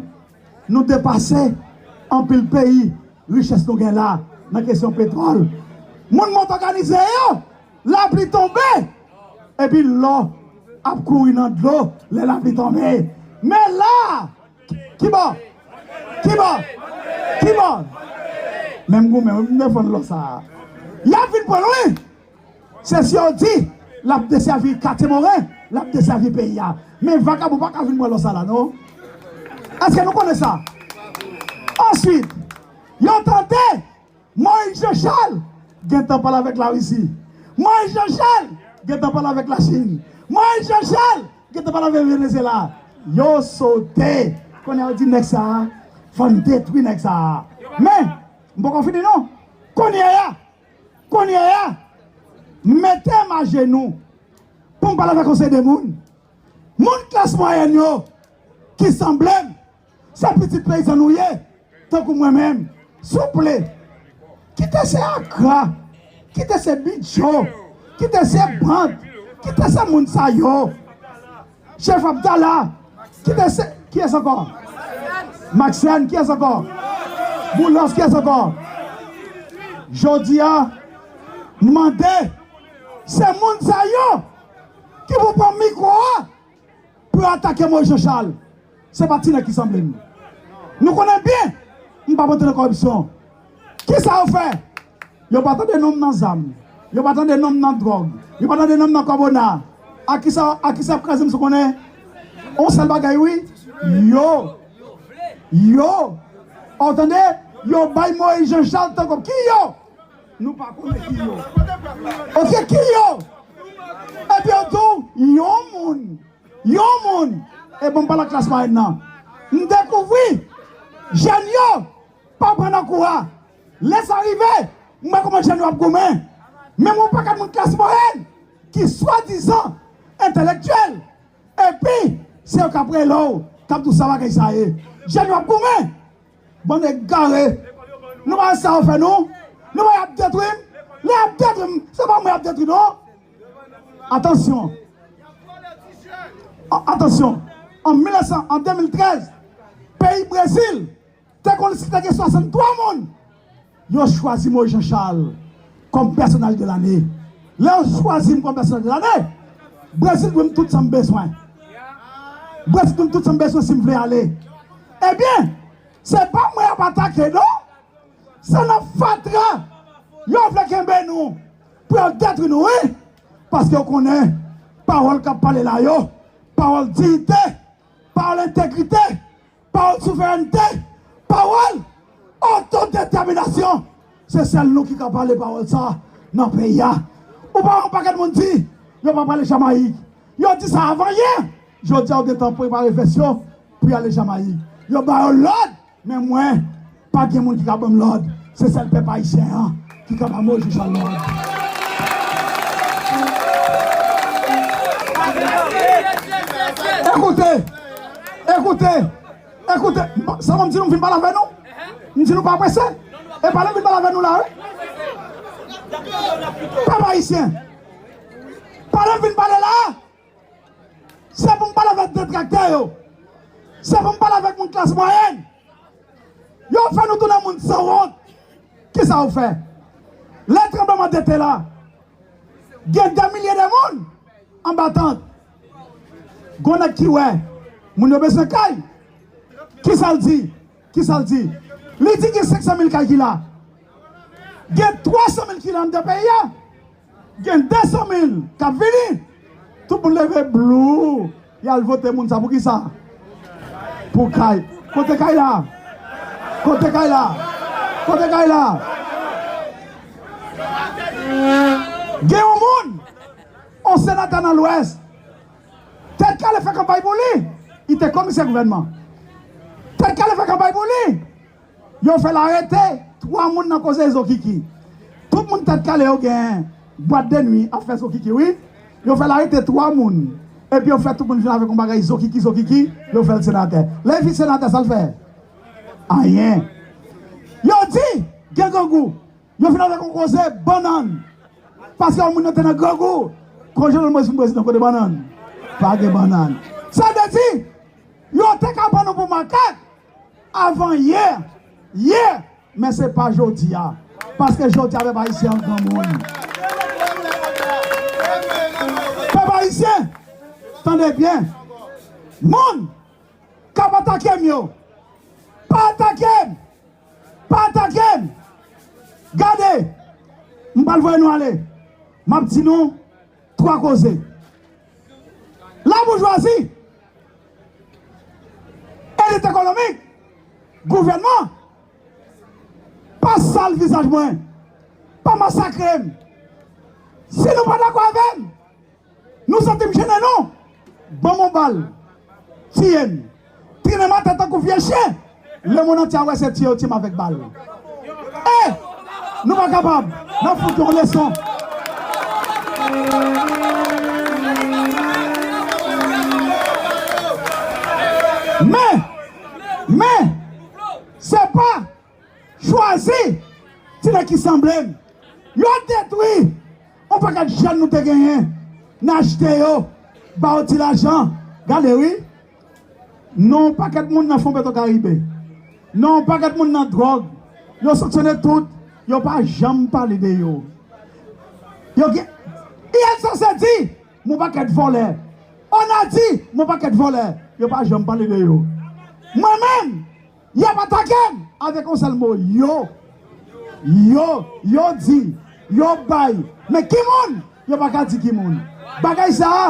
nou depase anpil peyi, richès nou gen la nan kesyon petwòl. Moun mòt òganize yo, lapli tonbe, epi lò ap kouri nan dlo lè lapli tonbe. Men la, ki bò? Ki bò? Ki bò? Men m goumen, wi, m defann lò sa a. Y ap vin pran l, wi. Se si yo di l ap desèvi Katye Moren, l ap desèvi peyi a. Men vakabon pa ka vin pran lò sa la, non. Èske nou konnen sa? Answit, yo tande Moyiz Jan Chal gentan pale avèk Larisi. Moyiz Jan Chal gentan pale avèk Lachin. Moyiz Jan Chal gentan pale avèk Venezyela. Yo sote. Kounye a yo di nèg sa a, fò n detwi nèg sa a. Men, m poko fini non. Kounye a, kounye a, mete m ajenou pou m pale avèk yon seri de moun. Moun klas mwayèn yo ki sanble m, se pitit peyizan nou ye, tankou mwen menm. Souple, kite se Agra, kite se Bidjo, kite se Bant, kite se moun sa yo. Chèf Abdala, kite se, kiyès ankò? Maxène, kiyès ankò? Boulos, kiyès ankò? Jodi a, m mande, se moun sa yo ki pou pran mikwo a pou yo atake Moyiz Jan Chal. Se pa ti nèg ki sanble m. Nou konnen byen, m p ap antre nan kòripsyon. Kisa yo fè? Yo pa tande non m nan zam. Yo pa tande non m nan dwòg. Yo pa tande non m nan kòbona. A kisa, a kisa y ap kraze m si w konnen? On sèl bagay, wi. Yo. Yo. Ou tande? Yo bay Moyiz Jan Chal tankou ki yo? Nou pa konnen ki yo. Oke, ki yo? Epi yo di w, yon moun. Yon moun. E bon, m pale ak klas mwayèn nan. M dekouvri jèn yo pa pran nan kou a. Lè sa rive, m wè kòman jèn yo ap goumen. Men m wè yon pakèt moun klas mwayèn ki swadizan entèlektyèl. Epi, se yo k ap rele w, k ap di w sa bagay sa ye. Jèn yo ap goumen. Bann egare. Nou pa wè sa yo fè nou? Nou pa wè y ap detwi m? Lè y ap detwi m, se pa mwen y ap detwi non. Atansyon. A-, atansyon. An mil nèf san, an de mil trèz, peyi Brezil te konn si te gen swasanntwa moun. Yo chwazi Moyiz Jan Chal kòm pèsonaj de lane. Lè yo chwazi m kòm pèsonaj de lane, Brezil dwe m tout sa m bezwen. Brezil dwe m tout sa m bezwen si m vle ale. Ebyen, se pa mwen y ap atake non. Se nan fatra yo vle kenbe nou pou yo detwi nou, wi. Paske yo konnen pawòl k ap pale la yo, pawòl diyite, pawòl entegrite, pawòl souverènte, pawòl otodetèminasyon. Se sèl nou ki ka pale pawòl sa nan peyi a. Ou pa wè yon pakèt moun di yo pa prale Jamayik. Yo di sa avan yè. Jodi a, yo gentan prepare vès yo pou y ale Jamayik. Yo ba yo lòd, men mwen, pa gen moun ki ka ban m lòd. Se sèl pèp ayisyen an ki ka ba Moyiz Jan Chal lòd. Ekoute, ekoute, ekoute. Sa mwen m di nou, m vin pale avè nou. M di nou pa prese. E pa lè m vin pale avè nou la, wi. Pèp ayisyen. Pa lè m vin pale la. Se pou m pale avèk detraktè yo. Se pou m pale avèk moun klas mwayèn. Yo fè nou tounen moun sanwont. Kisa yo fè? Lè tranblemanntè te la, gen dè milye de moun anba tant. Gon nèg ki wè moun yo bezwen kay. Kisa l di? Kisa l di? Li di gen senk san mil kay ki la. Gen twa san mil ki la anndan peyi a. Gen de san mil k ap vini. Tout moun leve blou. Y al vote moun sa pou kisa? Pou kay. Kote kay la? Kote kay la? Kote kay la? Gen yon moun, yon senatè nan Lwès, Tèt Kale fè kanpay pou li. Li te komisè gouvènman. Tèt Kale fè kanpay pou li. Yo fè l arete twa moun nan koze Zokiki. Tout moun Tèt Kale yo gen bwat de nwi ap fè Zokiki, wi. Yo fè l arete twa moun. Epi yo fè tout moun vin avèk yon bagay Zokiki, Zokiki. Yo fè l senatè. Lè l fin senatè, sa l fè? Anyen. Yo di, gen grangou. Yo vin avèk yon koze bannann. Paske yon moun nan te nan grangou. Kon Jovenel Moïse vin prezidan kote bannann? Pa gen bannann. Sa vle di, yo te ka pran nou pou makak avan yè. Yè. Men se pa jodi a. Paske jodi a, pèp ayisyen an granmoun. Pèp ayisyen, tande byen. Moun k ap atake m yo, pa atake m! Pa atake m! Gade, m pral voye nou ale. M ap di nou twa koze. Laboujwazi, elit ekonomik, gouvènman, pa sal vizaj mwen, pa masakre m. Si nou pa dakò avè m, nou santi m jennen nou, ban m yon bal, tiye m, trennen m atè tankou vye chen. Lemonn antye a wè se tiye yo tiye m avèk bal. E nou pa kapab. N ap fout yon leson. Men, men, se pa chwazi ti nèg ki sanble m. Yo detwi yon pakèt jèn nou te genyen. N achte yo, ba yo ti lajan. Gade wi. Non, yon pakèt moun nan Fon Petro Karibe. Non, yon pakèt moun nan dwòg. Yo sanksyone tout. Yo pa janm pale de yo. Yo gen, I L C C di, m yon pakèt vòlè. ONA di, m yon pakèt vòlè. Yo pa janm pale de yo. Mwen menm, y ap atake m avèk yon sèl mo, yo. Yo, yo di, yo bay. Men ki moun? Yo pa ka di ki moun. Bagay sa a,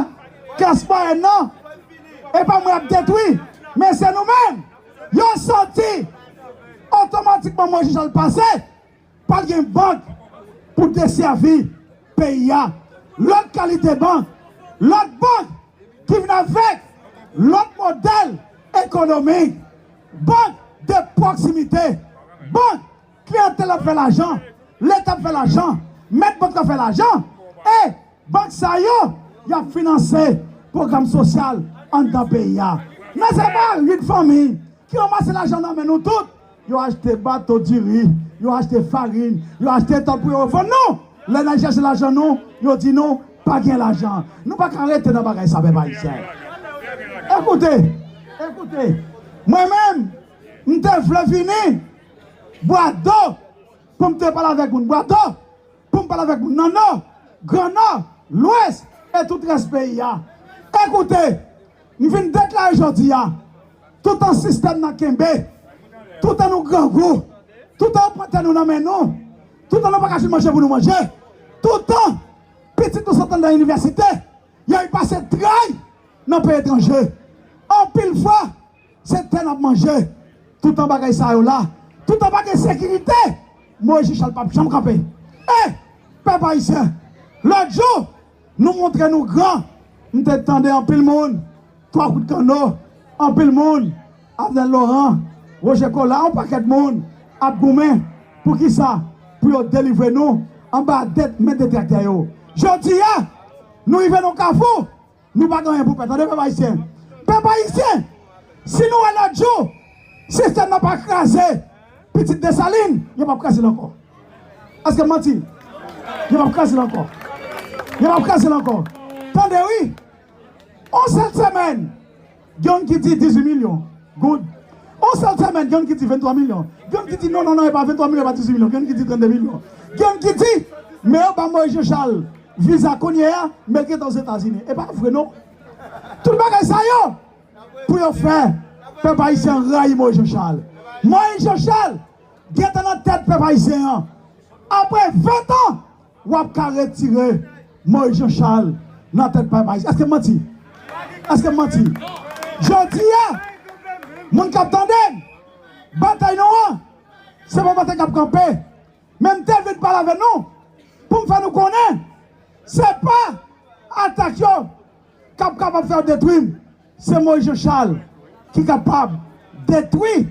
klas mwayèn nan, e pa mwen y ap detwi, men se nou menm. Yo soti, otomatikman Moyiz Jan Chal pase, pa t gen bank pou desèvi peyi a. Lòt kalite bank, lòt bank ki vin avèk lòt modèl ekonomik, bank de pwoksimite, bank kliyantèl ap fè lajan, Leta ap fè lajan, mèt bank la fè lajan, e bank sa yo, y ap finanse pwogram sosyal anndan peyi a. Men se pa uit fanmi ki ranmase lajan nan men nou tout. Yo achte bato diri, yo achte farin, yo achte tòt pou yo vann nou. Lè n al chèche lajan nou, yo di nou pa gen lajan. Nou pa ka rete nan bagay sa, pèp ayisyen. Ekoute, ekoute, mwen menm, m te vle vini Bwado pou m te pale avèk moun Bwado, pou m pale avèk moun nan Nò, Gran Nò, Lwès e tout rès peyi a. Ekoute, m vin deklare jodi a, toutan sistèm nan kenbe, toutan nou grangou, toutan yo pran tè nou nan men nou, toutan nou pa ka jwenn manje pou nou manje, toutan pitit nou sot anndan inivèsite, y al pase tray nan peyi etranje. Anpil fwa, se tè n ap manje. Toutan bagay sa yo la, toutan pa gen sekirite, Moyiz Jan Chal p ap janm kanpe. E, pèp ayisyen, lòt jou, nou montre nou gran. M te tande anpil moun, Twa Kout Kanno, anpil moun, Arnel Laurent, Roger Colas, yon pakèt moun ap goumen. Poukisa? Pou yo delivre nou anba dèt men detraktè yo. Jodi a, nou rive nan kafou. Nou pa gen anyen pou pèdi. Tande, pèp ayisyen. Pèp ayisyen, si nou wè lòt jou, sistèm nan pa kraze, pitit Desalin, yo p ap kraze l ankò. Èske m manti? Yo p ap kraze l ankò. Yo p ap kraze l ankò. Tande wi. On sèl semèn, gen youn ki di dizuit milyon goud. On sèl semèn, gen youn ki di venntwa milyon. Gen youn ki di non, non, non, e pa venntwa milyon, e pa dizuit milyon. Gen youn ki di trannde milyon. Gen youn ki di, men yo ba Moyiz Jan Chal viza kounye a, men l gentan Ozetazini. E pa vre non. Tout bagay sa yo, pou yo fè pèp ayisyen an rayi Moyiz Jan Chal. Moyiz Jan Chal gentan nan tèt pèp ayisyen an. Apre ven tan, w ap ka retire Moyiz Jan Chal nan tèt pèp ayisyen. Èske m manti? Èske m manti? Jodi a, moun k ap tande m, batay nou an, se pa batay k ap kanpe. Men m te vin pale avè nou pou m fè nou konnen se pa atak yo k ap kapab fè yo detwi m. Se Moyiz Jan Chal ki kapab detwi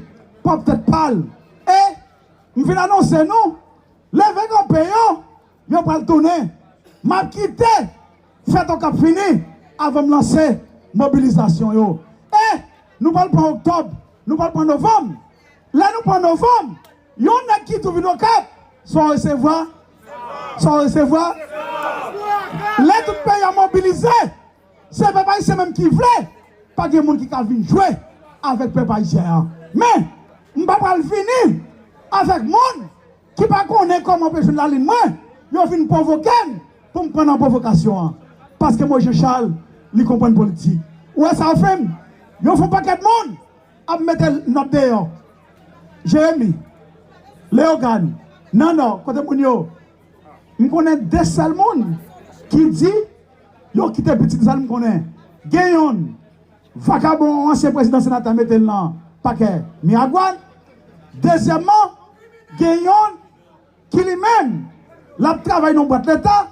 pwòp tèt pa l. E m vin anonse nou, leve kanpe yo, yo pral tounen. M ap kite fèt Okap fini avan m lanse mobilizasyon yo. E nou pral pran oktòb, nou pral pran novanm. Lè nou pran novanm, yon nèg ki tou vin Okap, sa w resevwa? Sa w resevwa? Lè tout peyi a mobilize, se pèp ayisyen menm ki vle, pa gen moun ki ka vin jwe avèk pèp ayisyen an. Men, m pa pral vini avèk moun ki pa konnen kòman pou yo jwenn lalin mwen, yo vin pwovoke m pou m pran nan pwovokasyon an. Paske Moïse Jean Charles, li konprann politik. Ou wè sa yo fè m? Yo fè yon pakèt moun ap mete nòt deyò. Jeremi, Leyogàn, nan Nò, kote moun yo? M konnen de sèl moun ki di yo kite pitit sa l m konnen. Gen youn, vakabon, ansyen prezidan senatè mete l nan pakè Miragwàn. Dezyèmman, gen youn ki li menm, l ap travay nan bwat leta,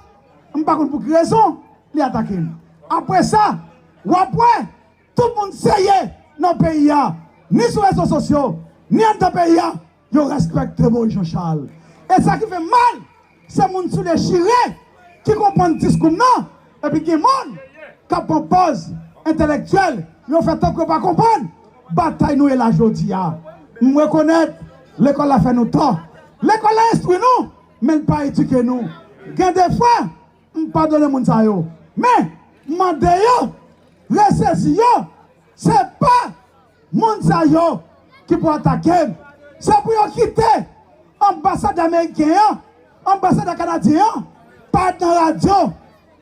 m pa konn pou ki rezon, li atake m. Apre sa, w ap wè, tout moun serye nan peyi a, ni sou rezo sosyo, ni anndan peyi a, yo respekte Moïse Jean Charles. E sa ki fè mal, se moun sou dechire ki konprann diskou m nan, epi gen moun k ap pran pòz entelektyèl, yo fè tankou yo pa konprann batay nou ye la jodi a. M rekonèt lekòl la fè nou tò. Lekòl la enstwi nou, men l pa edike nou. Gen de fwa, m padone moun sa yo. Men, m mande yo, resezi yo, se pa moun sa yo ki pou atake m. Se pou yo kite anbasadè ameriken an, anbasadè kanadyen an, parèt nan radyo,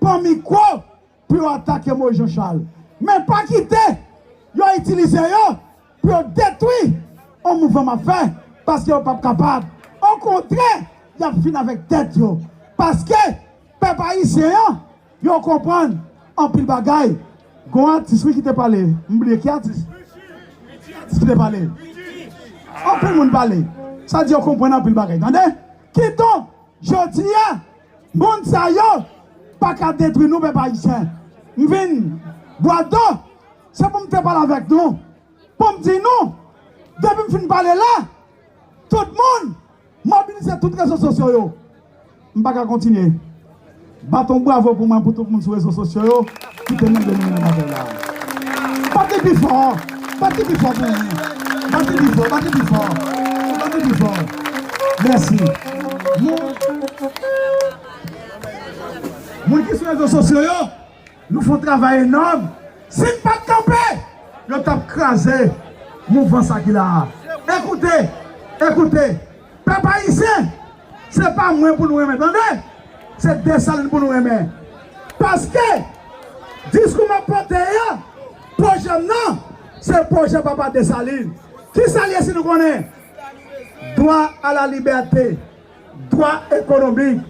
pran mikwo, pou yo atake Moïse Jean Charles. Men pa kite yo itilize yo pou yo detwi yon mouvman m ap fè, paske yo p ap kapab. Okontrè, y ap fin avèk tèt yo. Paske pèp ayisyen an, yo konprann anpil bagay. Gon atis, wi, ki te pale. M bliye ki atis. Ki atis ki te pale? Anpil moun pale. Sa di yo konprann anpil bagay. Tande? Kidonk, jodi a, moun sa yo pa ka detwi nou, pèp ayisyen. M vin bwado, se pou m te pale avèk nou, pou m di nou, depi m fin pale la, tout moun mobilize tout rezo sosyo yo. M pa ka kontinye. Bat yon bravo pou mwen, pou tout moun sou rezo sosyo yo ki te mande nou nan batay la. Bat li pi fò, bat li pi fò pou mwen. Bat li pi fò, bat li pi fò. Bat li pi fò. Mèsi. Moun, moun ki sou rezo sosyo yo, nou fè yon travay enòm. Si n pa t kanpe, yo t ap kraze mouvman sa ki la a. Ekoute, ekoute, pèp ayisyen, se pa mwen pou nou renmen, tande? Se Desalin pou nou renmen. Paske diskou m ap pote a, pwojè m nan, se pwojè papa Desalin. Kisa l ye si nou konnen? Dwa a la libète, dwa ekonomik,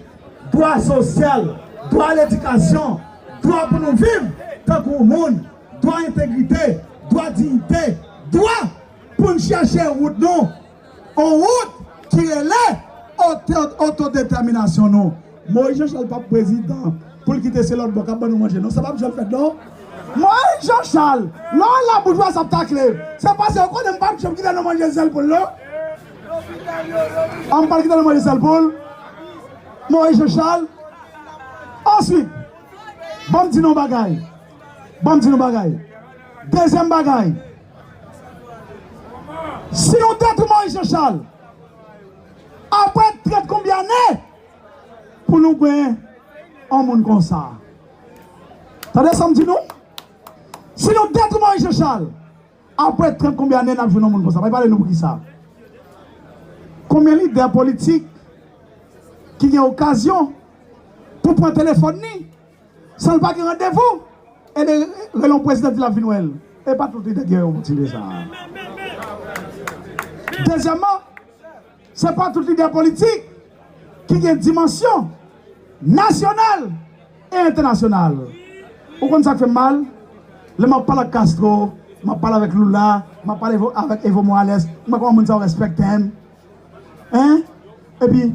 dwa sosyal, dwa a ledikasyon, dwa pou nou viv tankou moun, dwa entegrite, dwa diyite, dwa pou n chèche wout nou, yon wout ki rele oto-, otodetèminasyon nou. Moïse Jean Charles p ap prezidan pou l kite se lòt bò k ap ban nou manje, non, sa p ap janm fèt, non. Moïse Jean Charles, lè w wè laboujwazi ap takle, se paske yo konnen m p ap janm kite nou manje sèl poul, non. An, m pral kite nou manje sèl poul. Moïse Jean Charles. Answit, ban m di nou yon bagay. Ban m di nou yon bagay. Dezyèm bagay. Si nou detwi Moïse Jean Charles, apre trant konbyen ane pou nou gen yon moun konsa? Tande sa m di nou. Si nou detwi Moïse Jean Charles, apre trant konbyen ane n ap jwenn yon moun konsa? Bay pale nou poukisa? Konbyen lidè politik ki gen okazyon pou pran telefòn li san l pa gen randevou, e li rele yon prezidan di l ap vin wè l? E pa tout lidè ki gen opòtinite sa a. Dezyèmman, se pa tout lidè politik ki gen dimansyon nasyonal e entènasyonal. Ou konn sa k fè m mal? Lè m ap pale ak Castro, m ap pale avèk Lula, m ap pale Evo, avèk Evo Morales, m wè kòman moun sa yo respekte m. Hein? Epi,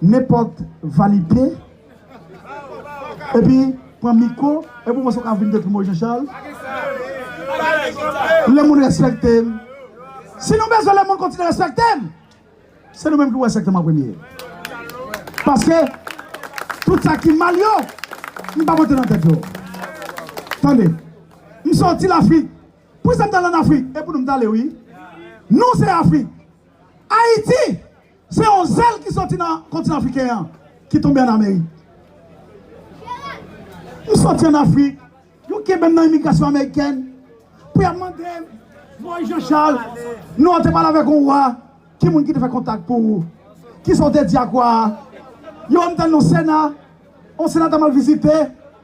nenpòt valipye, epi pran mikwo, epi w panse w ka vin detwi Moïse Jean Charles? Lè moun respekte m. Si nou bezwen lè moun kontinye respekte m, se nou menm ki pou respekte m an premye. Paske tout sa ki mal yo, m pa pote nan tèt yo. Tande, m sòti Lafrik. Poukisa m t al ann Afrik? E pou nou m t ale, wi. Nou se Afrik. Ayiti, se yon zèl ki soti nan kontinan afriken an, ki tonbe ann Amerik. M soti ann Afrik, yo kenbe m nan imigrasyon amerikèn, pou y ap mande m, Moïse Jean Charles, nou te pale avèk yon wa, ki moun ki te fè kontak pou ou? Kisa w te di ak wa a? Yo, m te nan Sena, yon senatè m al vizite,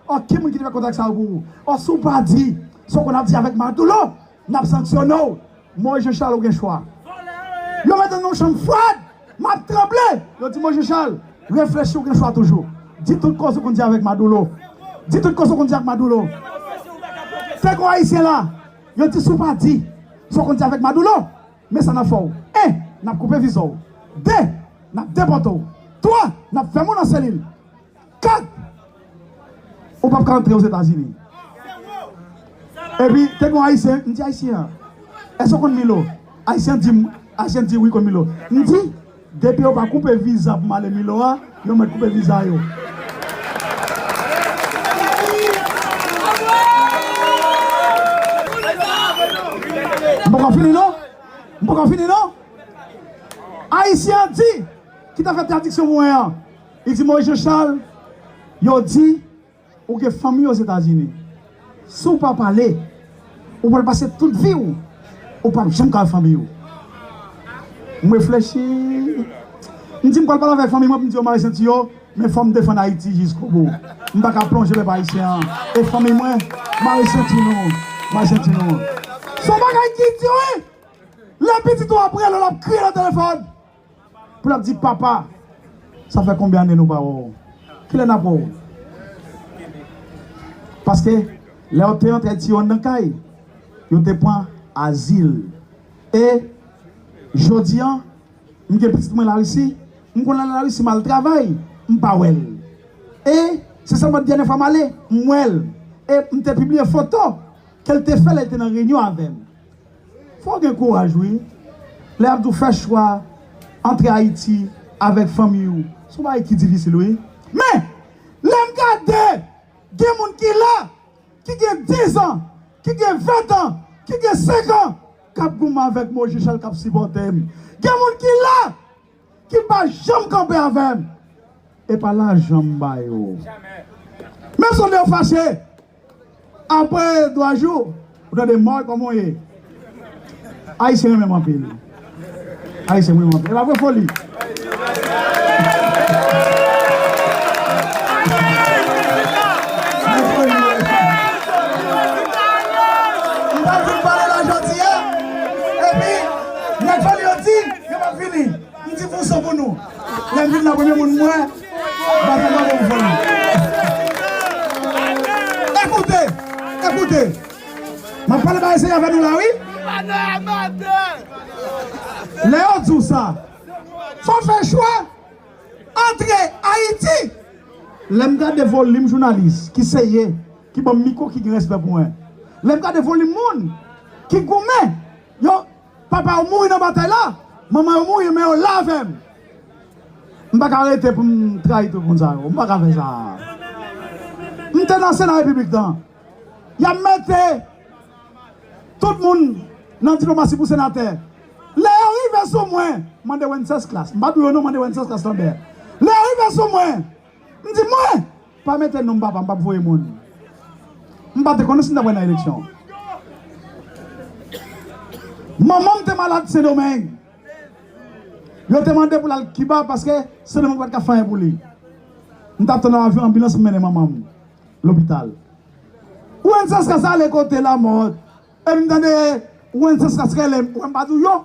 ò, ki moun ki te fè kontak sa yo pou ou? Ò, si w pa di, sa w konn ap di avèk Maduro, n ap sanksyone w. Moïse Jean Charles, ou gen chwa. Yo mete m nan yon chanm fwad, m ap tranble. Yo di, Moïse Jean Charles, reflechi, ou gen chwa toujou. Di tout koze ou konn di avèk Maduro. Di tout koze ou konn di ak Maduro. Te gen Ayisyen la, yo di, si w pa di sa w konn di avèk Maduro, men sa n ap fè w. En, n ap koupe viza w. De, n ap depòte w. Twa, n ap fèmen w nan selil. Kat, ou p ap ka antre Ozetazini. Epi, te gen yon Ayisyen, m di Ayisyen an, èske w konn Milo? Ayisyen di m, Ayisyen di wi, konn Milo. M di, depi yo pa koupe viza pou m ale Milo a, yo mèt koupe viza yo. M poko fini non. M poko fini non. Ayisyen an di, ki ta fè tradiksyon pou mwen an, li di, Moïse Jean Charles, yo di ou gen fanmi Ozetazini. Si w pa pale, ou pral pase tout vi w, ou p ap janm ka wè fanmi w. M reflechi. M di, m pral pale avèk fanmi mwen pou m di yo mare senti yo, men fò m defann Ayiti jiskobou. M pa ka plonje pèp ayisyen an. E fanmi mwen, mare senti nou, mare senti nou. Se yon bagay ki di, wi. Lè pitit ou ap rele w, l ap kriye nan telefòn. Pou l ap di, papa, sa fè konbyen ane nou pa wè w? Kilè n ap wè w? Paske, lè yo te antre Tiwòn nan kay, yo te pran azil. E, jodi a, m gen pitit mwen Larisi, m konn al Larisi, m al travay, m pa wè l. E, se sèlman dènyè fwa m ale, m wè l. E, m te pibliye foto ke l te fè lè l te nan reyinyon avè m. Fò w gen kouraj, wi. Lè y ap di w fè chwa antre Ayiti avèk fanmi w, se yon bagay ki difisil, wi. Men, lè m gade, gen moun ki la, ki gen diz an, ki gen ven an, ki gen senk an, k ap goumen avèk Moïse Jean Charles, k ap sipòte m. Gen moun ki la, ki pa janm kanpe avè m. E pa lajan m ba yo. Menm si yo fache, apre twa jou, ou tande, Mòy, kòman w ye? Ayisyen renmen m anpil. Ayisyen renmen m anpil. E pa vre, Foli? M pa vin pale la jodi a. Epi, nèg Foli yo di, yo p ap vini. M di pou w san pou nou. Lè m vin la, premye moun m wè, m pa t anba bon fon. Ekoute, ekoute. M ap pale bagay serye avè nou la, wi. Lè yo di w sa, fò w fè chwa antre Ayiti. Lè m gade volim jounalis ki serye, ki ban m mikwo, ki gen respè pou mwen. Lè m gade volim moun ki goumen, yo, papa yo mouri nan batay la, manman yo mouri, men yo la avè m. M pa ka rete pou m trayi tout moun sa yo. M pa ka fè sa. M te nan Sena Repiblik lan. Y ap mete tout moun nan diplomasi pou senatè. Lè yo rive sou mwen, mande Wencesclass. M pa di w yo non, mande Wencesclass Lambert. Lè yo rive sou mwen, m di mwen, pa mete non m papa, m p ap voye moun. M pa te konnen si m t ap wè nan eleksyon. Manman m te malad Sendomeng. Yo te mande pou l al Kiba paske Sendomeng pa t ka fè anyen pou li. M t ap tann nan avyon anbilans, m mennen manman m lopital. Wencesclass ale kote Lamothe. Epi m tande Wencesclass rele m, ou wè m pa di w yo.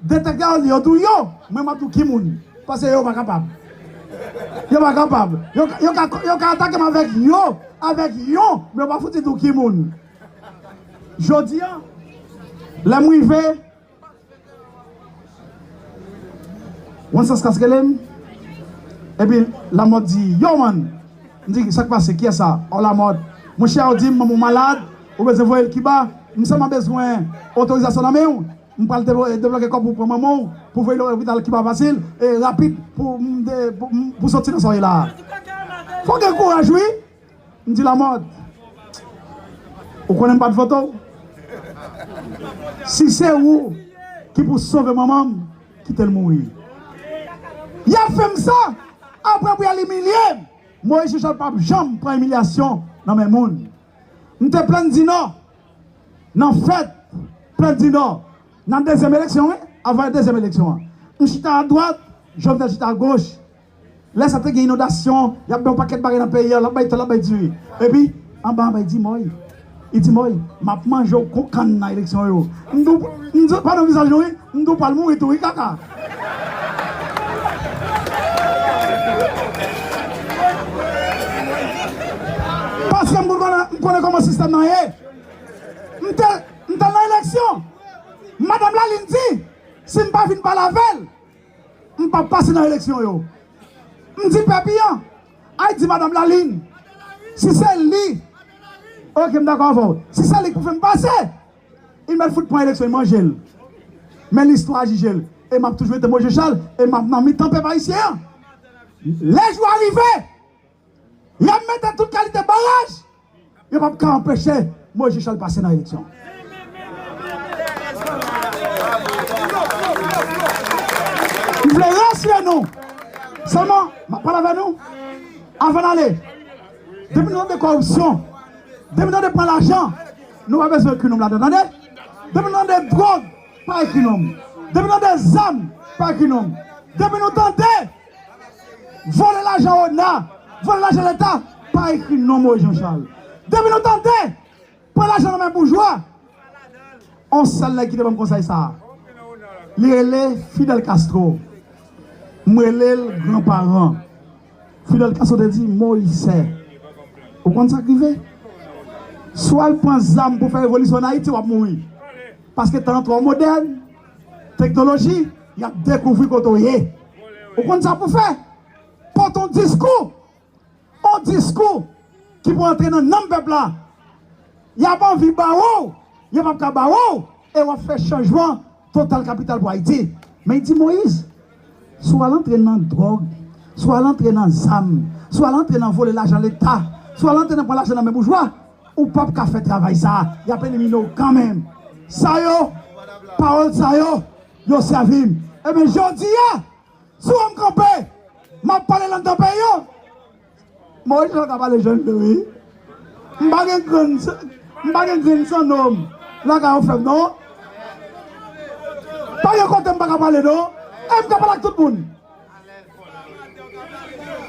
Detektè yo di, yo di w yo, mwen m ap di w ki moun. Paske yo pa kapab. Yo pa kapab. Yo, yo ka, yo ka atake m avèk yo, avèk yon, men yo pa fouti di w ki moun. Jodi a, lè m rive, Wencesclass rele m. Epi Lamothe di, yo, man. M di, sa k pase? Kiyès sa? Ò, Lamothe. Monchè, yo di m manman w malad, ou bezwen voye l Kiba. M sèlman bezwen otorizasyon nan men w. M pral devlo-, debloke kòb pou pran manman w, pou voye l lopital Kiba Fasil, e rapid, pou m de-, pou, pou soti nan sa w ye la a. Fò w gen kouraj, wi. M di Lamothe, ou konnen m pa t vote w? Si se ou ki pou sove manman m, kite l mouri. Y ap fè m sa, apre pou y al imilye m. Moyiz Jean Charles p ap janm pran imilyasyon nan men moun. M te Plèn di Nò, nan fèt Plèn di Nò, nan dezyèm eleksyon, wi, avan dezyèm eleksyon an. M chita adwat, Jovenel chita agoch. Lè sa te gen inondasyon, y ap bay yon pakèt bagay nan peyi a, l ap bay tè, l ap bay diri. Epi, anba, anba, li di, Mòy, li di, Mòy, m ap manje w kou kann nan eleksyon yo. M di w, m di w, pa nan vizaj nou, wi, m di w pral mouri tou, wi, kaka. Paske m konnen, m konnen kòman sistèm nan ye. M te, m te nan eleksyon. Madanm Lalin di, si m pa vin pale avè l, m p ap pase nan eleksyon yo. M di pèp li an, ay di Madanm Lalin, si se li, oke, m dakò avè w. Si se li k pou fè m pase, li mèt fout pran eleksyon, li manje l. Men listwa jije l. E m ap toujou rete Moyiz Jean Charles, e m ap nan mitan pèp ayisyen an. Lè jou a rive, y ap mete tout kalite baraj, yo p ap ka anpeche Moyiz Jean Charles pase nan eleksyon. M vle rasire nou. Sèlman, m ap pale avè nou. Avan n ale, depi nou tande kòripsyon, depi nou tande pran lajan, nou pa bezwen ekri non m ladan, tande. Depi nou tande dwòg, pa ekri non m. Depi nou tande zam, pa ekri non m. Depi nou tande vòlè lajan ona, vòlè lajan leta, pa ekri non Moyiz Jean Charles. Depi nou tande pran lajan nan men boujwa, yon sèl nèg ki te ban m konsèy sa a. Li rele Fidel Castro. M rele l granparan. Fidel Castro te di, Moyiz, ou konn sa k rive? Si w al pran zam pou fè revolisyon ann Ayiti, w ap mouri. Paske tan an twò modèn, teknoloji, y ap dekouvri kote w ye. Ou konn sa pou fè? Pote yon diskou, yon diskou ki pou antre nan nanm pèp la. Y ap anvi ba w, yo p ap ka ba w, e w ap fè chanjman total kapital pou Ayiti. Men li di Moyiz, si w al antre nan dwòg, si w al antre nan zam, si w al antre nan vòlè lajan leta, si w al antre nan pran lajan nan men boujwa, ou p ap ka fè travay sa a. Y ap elimine w kanmenm. Sa yo, pawòl sa yo, yo sèvi m. Ebyen, jodi a, si w wè m kanpe, m ap pale lang nan peyi yo. Moyiz Jean ka pale jèn tou wi. M pa gen grenn, m pa gen grenn san nonm lakay yo fè m non. Pa gen kote m pa ka pale non. E m ka pale ak tout moun.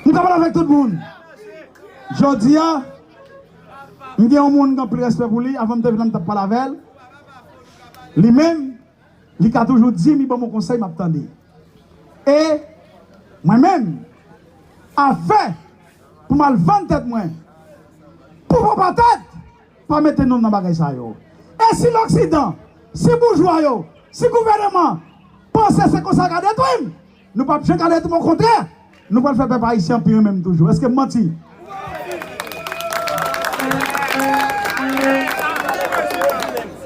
M ka pale avèk tout moun. Jodi a, m gen yon moun m gen anpil respè pou li, avan m te vin la m t ap pale avè l. Li menm, li ka toujou di m, li ban m yon konsèy, m ap tande. E mwen menm, afè pou m al vann tèt mwen, pou pran patèt, pa mete non m nan bagay sa yo. E si loksidan, si boujwa yo, si gouvènman panse se konsa yo ka detwi m, nou p ap janm ka detwi m, okontrè, nou pral fè pèp ayisyen an pi renmen m toujou. Èske m manti?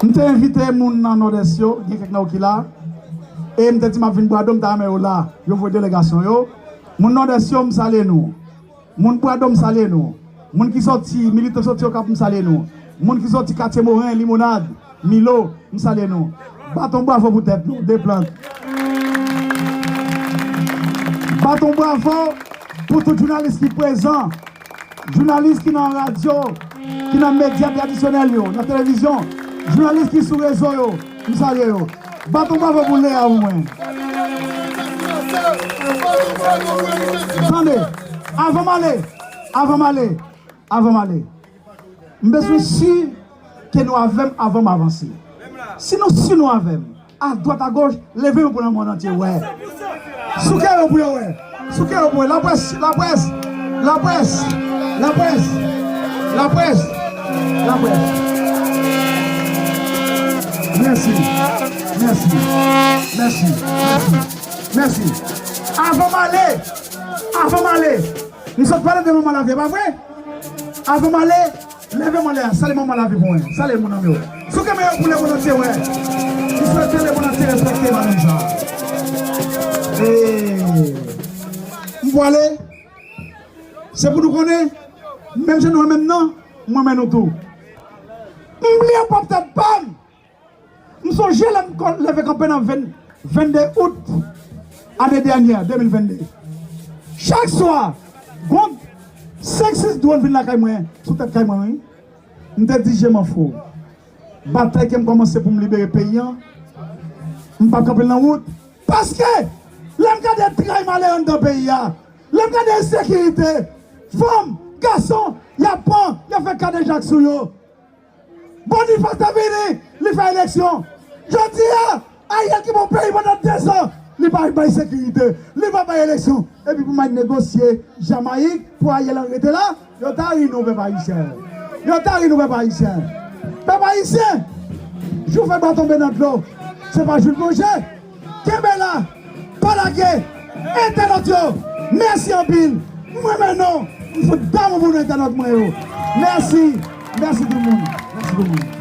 M te envite moun nan Nòdès yo, gen kèk nan yo ki la, e m te di m ap vin Bwado, m ta renmen yo la. Yo voye delegasyon yo. Moun Nòdès yo, m salye nou. Moun Bwado, m salye nou. Moun ki sòti, militan sòti Okap, m salye nou. Moun ki sòti Katye Moren, Limonad, Milo, m salye nou. Bat yon bravo pou tèt nou, Deplant. Bat yon bravo pou tout jounalis ki prezan, jounalis ki nan radyo, ki nan medya tradisyonèl yo, nan televizyon, jounalis ki sou rezo yo, m salye yo. Bat yon bravo pou Lea pou mwen. Tande, avan m ale, avan m ale, avan m ale, m bezwen si ke nou avè m avan m avanse. Si nou si nou avè m, adwat agoch, leve yo pou lemonn antye wè. Souke yo pou yo wè. Souke yo pou yo wè. Laprès, laprès, laprès, laprès, laprès, laprès. Mèsi. Mèsi. Mèsi. Mèsi. Mèsi. Avan m ale, avan m ale, m sot pale de manman lavi, pa vre? Avan m ale, leve m anlè a, salye manman lavi pou mwen. Salye moun nan men yo. Souke men yo pou lemonn antye wè. M swete lemonn antye respekte madanm sa. E m pwale. Se pou nou konnen, menm jan nou renmen m nan, m renmen nou tou. M bliye pwòp tèt pa m. M sonje lè m kò-, leve kanpe nan venn, vennde out ane dènyè, de mil vennde. Chak swa, gon senk sis dwòn vin lakay mwen, sou tèt kay mwen, wi. M te di je m an fou. Batay ke m kòmanse pou m libere peyi a, m p ap kanpe l nan wout. Paske, lè m gade tray malere anndan peyi a, lè m gade ensekirite, fanm, gason, y ap pran, y ap fè kadejak sou yo. Bonifas te vini, li fè eleksyon. Jodi a, Ariel ki bon peyi pandan dezan, li pa bay sekirite, li pa bay eleksyon. Epi pou m al negosye Jamayik, pou Ariel Henry rete la, yo ta ri nou, pèp ayisyen. Yo ta ri nou, pèp ayisyen. Pèp ayisyen, jou fè bwa tonbe nan dlo, se pa jou l plonje. Kenbe la, pa lage. Entènot yo, mèsi anpil. M renmen nou. M fout damou pou nou, entènot mwen yo. Mèsi. Mèsi tout moun. Mèsi tout moun.